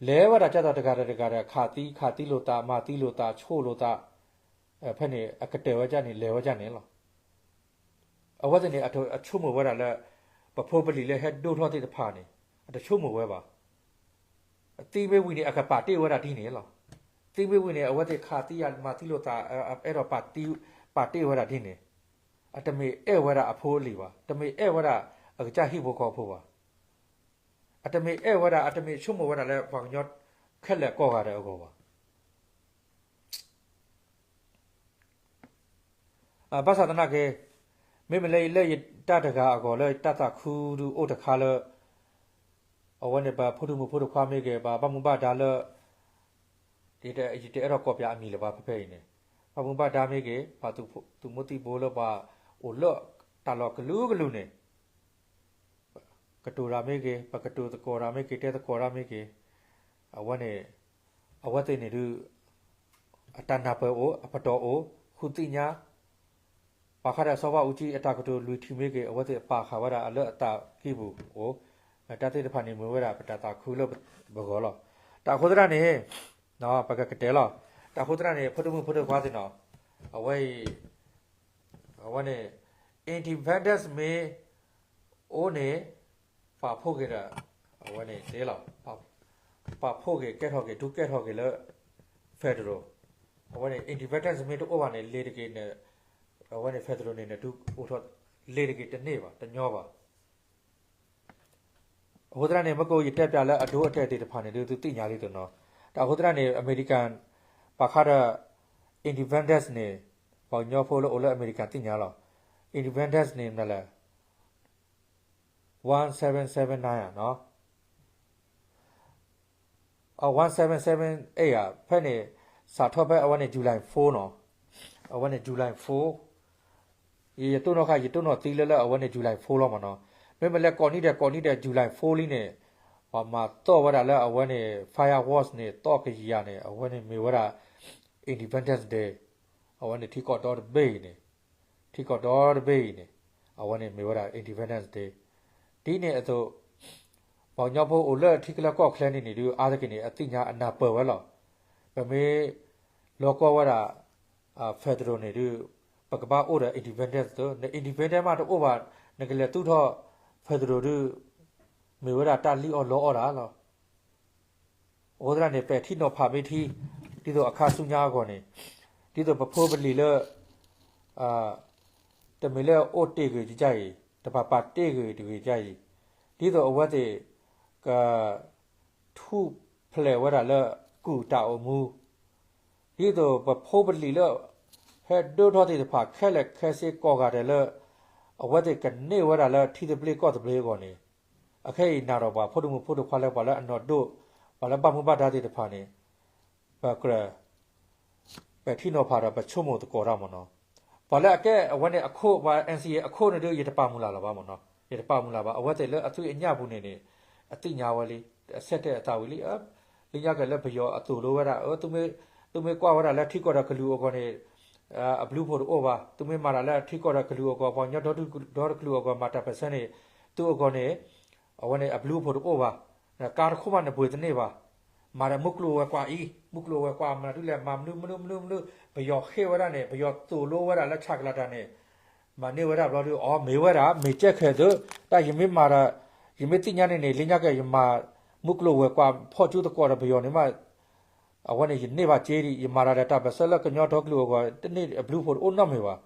လဲၤဝဲဒၣ်ကၢ်သိးတဂၤဒီးတဂၤဒီး ခးသံ ခးသံလိာ်သး မၤသံလိာ်သး ဆိၣ်လိာ်သး, ဖဲန့ၣ် အကတၢၢ်ဝဲဒၣ်န့ၣ် လဲၤဝဲဒၣ်န့ၣ်လီၤ. အဝဲသ့ၣ်န့ၣ် အဆိကမိၣ်ဝဲဒၣ်လၢ ပဖိပလံၤလၢဟဲဒိၣ်ထီၣ်သ့ၣ်တဖၣ်န့ၣ် အတဆိကမိၣ်ဝဲဘၣ်. သံမ့ၢ်ဝံၤန့ၣ် အကပာ်တ့ၢ်ဝဲဒၣ်ဒ်န့ၣ်လီၤ. သံမ့ၢ်ဝံၤန့ၣ် အဝဲသ့ၣ်ခးသံယၤ မၤသံလိာ်သး အဲၣ်ဒိးပာ်တ့ၢ်ဝဲဒၣ်ဒ်န့ၣ်, အတမ့ၢ်အဲၣ်ဝဲဒၣ်အဖိအလံၤဘၣ်, တမ့ၢ်အဲၣ်ဝဲဒၣ်အကစၢ်ဟံၣ်ဖိဃီဖိဘၣ်. အတမ့ၢ်အဲၣ်ဝဲဒၣ် အတမ့ၢ်ဆိကမိၣ်ဝဲဒၣ်လၢပှၤကညီခဲလၢာ်ကိးဂၤဒဲးအဂီၢ်ဘၣ်. ဘၣ်ဆၣ်သနာ်က့ မ့မ့ၢ်လၢယတၢ်တဂၤအဂီၢ်လၢတၢ်သးခုဒုးအိၣ်တခါလၢ အဝဲန့ၣ် ပဖိဒိၣ်မုၣ်ဖိဒိၣ်ခွါမ့ၢ်ဂ့ၤ ပှၤဘၣ်မူဘၣ်ဒါလၢ ယတအဲၣ်ဒိးကိးပၠးအမံၤလၢၤဘၣ် ဖဲဖဲအံၤန့ၣ်, ဘၣ်မူဘၣ်ဒါမ့ၢ်ဂ့ၤ ပှၤသုးမုၢ်သံၣ်ဘိလၢပှၤအိၣ်လၢတၢ်လီၢ်ကလုာ်ကလုာ်န့ၣ် ကတိၤတၢ်မ့ၢ်ဂ့ၤ ပကတိၤသကိးတၢ်မ့ၢ်ဂ့ၤ တဲသကိးတၢ်မ့ၢ်ဂ့ၤ, အဝဲန့ၣ် အဝဲသ့ၣ်န့ၣ်ဒုး အတၢ်နၢ်ပၢၢ်အိၣ် အပတီၢ်အိၣ် ဃုသ့ၣ်ညါ ပာ်ဃာ်ဒီးစီၤဘးအူကၠံအတၢ်ကတိၤလွံၢ်ထံၣ်မ့ၢ်ဂ့ၤ အဝဲသ့ၣ်ပာ်ဃာ်ဝဲဒၣ်အလၢအသးကံၢ်ပူၤအိၣ်, တၢ်သ့ၣ်တဖၣ်န့ၣ်မ့ၢ်ဝဲဒၣ်ပတၢ်သးခုလၢပဂီၢ်လီၤ. တၢ်အဃိသတးန့ၣ် ပကကတဲလီၤ. တၢ်အဃိသတးန့ၣ် ဖိဒိၣ်မုၣ်ဖိဒိၣ်ခွါသ့ၣ်နီၤ အဝဲအံၤ အဝဲန့ၣ် independence မ့ၢ်အိၣ်န့ၣ် ပာ်ဖှိၣ်က့ၤဒီး အဝဲန့ၣ်သ့လီၤ. ပာ်ဖှိၣ်က့ၤ ကဲထီၣ်က့ၤ ဒုးကဲထီၣ်က့ၤလၢ federal, အဝဲန့ၣ် independence မ့ၢ်တအိၣ်ဘၣ်န့ၣ် လ့ၤတက့ၢ်န့ၣ် အဝဲန့ၣ် federal န့ၣ် နဒုးအိၣ်ထီၣ် လ့ၤတဂ့ၤတန့ၢ်ဘၣ် တညီဘၣ်. အဃိသတးန့ၣ် မ့ၢ်ကယတဲပျးလၢအဒိအတဲာ်သ့ၣ်တဖၣ်န့ၣ်ဒုး သုသ့ၣ်ညါလံတနီၤ. တၢ်အဃိသတးန့ၣ် အမဲရကၤ ပာ်ဃာ်ဒီး independence န့ၣ် ပှၤကညီဖိလၢအိၣ်လၢအမဲရကၤသ့ၣ်ညါလီၤ. Independence န့ၣ်မနုၤလဲၣ်, one seven seven nine နီၤ one seven seven eight ဧါ, ဖဲန့ၣ် စးထီၣ်ဖဲအဝဲန့ၣ် July four နီၤ, အဝဲန့ၣ် July four, ယတိၢ်နီၣ်ခါ ယတိၢ်နီၣ်သံလၢလၢအဝဲန့ၣ် July four လီၤမးနီၤ. မ့မ့ၢ်လၢကိးနံၣ်ဒဲးကိးနံၣ်ဒဲး July four လံန့ၣ် ပှၤမၤသီၣ်ဝဲဒၣ်လၢအဝဲန့ၣ် fireworks န့ၣ် သီၣ်ကယၤန့ၣ် အဝဲန့ၣ်မ့ၢ်ဝဲဒၣ် Independence Day, အဝဲန့ၣ်ထံကီၢ်ဒီတဘ့ၣ်အံၤန့ၣ် ထံကီၢ်ဒီတဘ့ၣ်အံၤန့ၣ် အဝဲန့ၣ်မ့ၢ်ဝဲဒၣ် Independence Day. ဒ်န့ၣ်အသိး ပှၤကညီဖိအိၣ်လၢထံကလၢကီၢ်ချၢန့ၣ်န့ၣ်ဒုး အါတက့ၢ်န့ၣ် အသ့ၣ်ညါအနၢ်ပၢၢ်ဝဲလီၤ. ပမ့ၢ်လီၤကီဝဲဒၣ် federal န့ၣ်ဒုး ပကဘၣ်အိၣ်ဒီး independence သိး န independence မးတအိၣ်ဘၣ် နကလဲၤသူၣ်ထီၣ် federal ဒုး မ့ၢ်ဝဲဒၣ်တၢ်လံၣ်အီၣ်လီအီၣ်တၢ်လီၤ. အဃိသတးန့ၣ် ပဲာ်ထံနီၤဖးမ့ၢ်ထံ ဒ်သိးအခါဆူညါအဂီၢ်န့ၣ် ဒ်သိးပဖိပလံၤလၢ တမ့ၢ်လၢအိၣ်တ့ၢ်ဂ့ၤတက့ၢ်အံၤ တပၤပာ်တ့ၢ်ဂ့ၤတဂ့ၤတက့ၢ်အံၤ ဒ်သိးအဝဲသ့ၣ် က ထူၣ်ဖျဲးဝဲဒၣ်လၢ ကုၢ်တၢ်အိၣ်မူ ဒ်သိးပဖိပလံၤလၢ ဟဲဒိၣ်ထီၣ်သ့ၣ်တဖၣ် ခဲလၢာ်ခဲဆ့ကိးဂၤဒဲးလၢ အဝဲသ့ၣ်ကန့ၢ်ဝဲဒၣ်လၢထံသဘျ့ကီၢ်သဘျ့အဂီၢ်န့ၣ် အခဲအံၤနၤဒီးပှၤဖိဒိၣ်မုၣ်ဖိဒိၣ်ခွါလၢပှၤလၢအနီၢ်ဒိၣ် ပှၤလၢဘၣ်မူဘၣ်ဒါသ့ၣ်တဖၣ်န့ၣ် ပကြၢး ပဲာ်ထံနီၤဖးဒီးပဆိကမိၣ်သကိးတၢ်မ့ၢ်နီၤ. ပှၤလၢအကဲအဝဲန့ၣ်အခိၣ် ပှၤ NCA အခိၣ်န့ၣ်ဒုး ယတပာ်မုၢ်လၢ်လၢၤဘၣ်မ့ၢ်နီၤ, ယတပာ်မုၢ်လၢ်ဘၣ်. အဝဲသ့ၣ်လၢအသွံၣ်အညၣ်ပူၤန့ၣ်န့ၣ် အသ့ၣ်ညါဝဲလံ, အဆဲးတဲာ်အသးဝံၤလံ, လၢညါက့ၤလၢပယီၤအသိၣ်လိဝဲဒၣ်, သုမ့ၢ်ကွၢ်ဝဲဒၣ်လၢထံကီၢ်ဒီးကလုာ်အဂီၢ်န့ၣ် အဘျုးဖှိၣ်တအိၣ်ဘၣ်, သုမ့ၢ်မၤတၢ်လၢထံကီၢ်ဒီးကလုာ်အဂီၢ် ပှၤကညီဒီတကလုာ်အဂီၢ် မၤတၢ်ပၢၢ်ဆၢန့ၣ် သုအဂီၢ်န့ၣ် အဝဲန့ၣ်အဘျုးဖှိၣ်တအိၣ်ဘၣ်, ကါတခိၣ်မးနပှ့ၤတန့ၢ်ဘၣ်, မၤဒီးမုၢ်ကျိၤဝဲၤကွာ်အံၤ မုၢ်ကျိၤဝဲၤကွာ် မၤဒုးလဲၣ် မၤမနုၤမနုၤမနုၤမနုၤ, ပယီၤဃ့ၢ်ဝဲဒၣ်န့ၣ် ပယီၤသိၣ်လိဝဲဒၣ်လၢဆးကလၤတၢ်န့ၣ် မၤန့ၢ်ဝဲဒၣ်ဘျီဒုး အီ မ့ၢ်ဝဲဒၣ် မ့ၢ်ကဲခဲသုး, တၢ်ယမ့ၢ်မၤဒီး ယမ့ၢ်သ့ၣ်ညါန့ၣ်န့ၣ် လၢညါက့ၤ ယမၤမုၢ်ကျိၤဝဲၤကွာ် ဖီၣ်ကၠူသကိးဒီးပယီၤန့ၣ်မး, အဝဲန့ၣ် ယန့ၢ်ဘၣ်စ့ဒံး ယမၤတၢ်ဒီးတၢ်ပၢၢ်ဆၢလၢကညီဒီကလုာ်အဂီၢ် တန့ၢ်အဘျုးဖှိၣ်တအိၣ်နီတမံၤဘၣ်.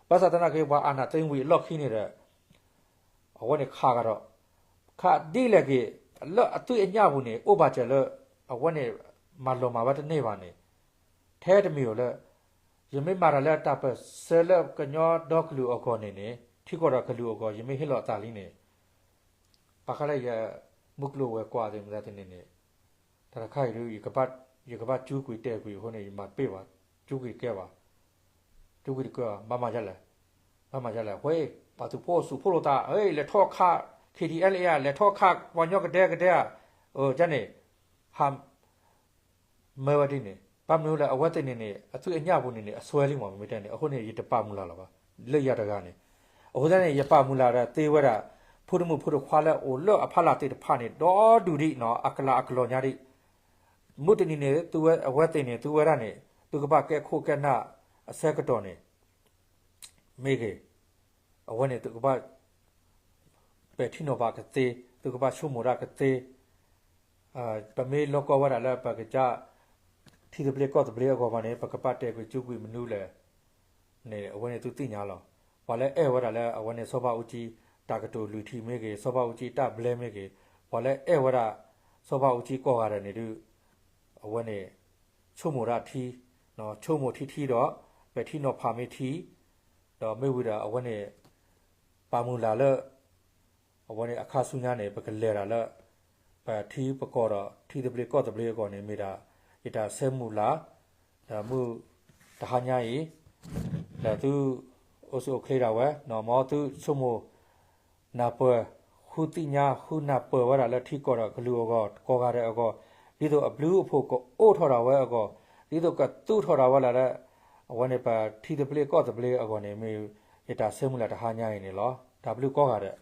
ဘၣ်ဆၣ်သနာ်က့ ပှၤအာဏာသိမ်းဝံၤအလီၢ်ခံန့ၣ်ဒီး အဝဲန့ၣ်ခးကဒီး, ခးဒ်လဲၣ်ဂ့ၤ လၢအသွံၣ်အညၣ်ပူၤန့ၣ် အိၣ်ဘၣ်စၢၤလၢ အဝဲန့ၣ် မၤလီၤမၢ်ဝဲတန့ၢ်ဘၣ်န့ၣ် ထဲတမံၤဧိၤလၢ ယမ့ၢ်မၤတၢ်လၢတၢ်ပၢၢ်ဆၢလၢကညီဒီကလုာ်အဂီၢ်န့ၣ်န့ၣ် ထံကီၢ်ဒီးကလုာ်အဂီၢ် ယမ့ၢ်ဟ့ၣ်လီၤအသးလံန့ၣ် ဘၣ်ဃးလၢယ မုၢ်ကျိၤဝဲၤကွာ်သ့ၣ်မတၤသ့ၣ်န့ၣ်န့ၣ် တၢ်တခါအံၤဒုး ယကဘၣ်ကၠူကွံာ်တဲာ်ကွံာ်အဃိန့ၣ် ယမၤတပ့ၢ်ဘၣ်, ကၠူကွံာ်တကဲဘၣ်, ကၠူကွံာ်တကဲဘၣ် ဘၣ်မၤဒ်လဲၣ်, ဘၣ်မၤဒ်လဲၣ် ဝဲ ပှၤသုးဖိစူးဖိလိာ်သး လဲၤထီၣ်ခး KTLA ဧါ လဲၤထီၣ်ခးပှၤကညီကဒဲကဒဲဧါ, အၢ ကန့ၣ် ဟး မၢဝဲဒ်န့ၣ် ဘၣ်မနုၤလၢအဝဲသ့ၣ်န့ၣ်န့ၣ် အသွံၣ်အညၣ်ပူၤန့ၣ်န့ၣ် အစွဲလံမး မ့မ့ၢ်တဲန့ၣ် အဃိန့ၣ် ယတပာ်မုၢ်လၢ်လၢၤဘၣ် လၢယၤတဂၤန့ၣ်, အဃိသတးန့ၣ် ယပာ်မုၢ်လၢ်ဒီးသ့ဝဲဒၣ် ဖိဒိၣ်မုၣ်ဖိဒိၣ်ခွါလၢအိၣ်လၢအဖီလာ်သ့ၣ်တဖၣ်န့ၣ် ဒီဒူၣ်ဒံးနီၤ အကလးအကလီၤညါဒံး, မုၢ်တနံၤန့ၣ် သုဝဲအဝဲသ့ၣ်န့ၣ် သုဝဲဒၣ်န့ၣ် သုကဘၣ်ကဲခိၣ်ကဲနၢ်အဆၢကတီၢ်န့ၣ် မ့ၢ်ဂ့ၤ, အဝဲန့ၣ်သုကဘၣ် ပဲာ်ထံနီၤဖးကသ့, သုကဘၣ်ဆိကမိၣ်တၢ်ကသ့, ပမ့ၢ်လီၢ်ကီဝဲဒၣ်လၢပကစၢ် ထံသဘျ့ကီၢ်သဘျ့အဂီၢ်မးန့ၣ် ပကဘၣ်တဲာ်ကွံာ်ကၠူကွံာ်မနုၤလဲၣ်န့ၣ် အဝဲန့ၣ်သုသ့ၣ်ညါလီၤ. ပှၤလၢအဲၣ်ဝဲဒၣ်လၢအဝဲန့ၣ် စီၤဘးအူကၠံ တၢ်ကတိၤလွံၢ်ထံၣ်မ့ၢ်ဂ့ၤ, စီၤဘးအူကၠံတၢ်ဘျၢမ့ၢ်ဂ့ၤ, ပှၤလၢအဲၣ်ဝဲဒၣ် စီၤဘးအူကၠံကိးဂၤဒဲးန့ၣ်ဒုး အဝဲန့ၣ် ဆိကမိၣ်ဒၣ်ထံ, ဆိကမိၣ်ထံထံဒီး ပဲာ်ထံနီၤဖးမ့ၢ်ထံ, ဒီးမ့ၢ်ဝံၤဒီးအဝဲန့ၣ် ပာ်မုၢ်လၢ်လၢ အဝဲန့ၣ်အခါဆူညါန့ၣ် ပကလဲၤတၢ်လၢ ပထံပကီၢ်ဒီးထံသဘျ့ကီၢ်သဘျ့အဂီၢ်န့ၣ် မ့ၢ်ဒၣ် ယတၢ်ဆၢမုၢ်လၢ် ဒီးမုၢ်တဟါညါအံၤ ဒီးသုအိၣ်ဆူၣ်အိၣ်ချ့ဒၣ်ဝဲ မ်သုဆိကမိၣ် နၢ်ပၢၢ် ဃုသ့ၣ်ညါ ဃုနၢ်ပၢၢ်ဝဲဒၣ်လၢထံကီၢ်ဒီးကလုာ်အဂီၢ် ကိးဂၤဒဲးအဂီၢ် ဒ်သိးအဘျုးအဖှိၣ်ကအိၣ်ထီၣ်ဒၣ်ဝဲအဂီၢ် ဒ်သိးကသူၣ်ထီၣ်ဒၣ်ဝဲလၢ အဝဲန့ၣ်ပထံသဘျ့ကီၢ်သဘျ့အဂီၢ်န့ၣ် မ့ၢ်ယတၢ်ဆၢမုၢ်လၢ်တဟါညါအံၤန့ၣ်လီၤ. တၢ်ဘျုးကိးဂၤဒဲး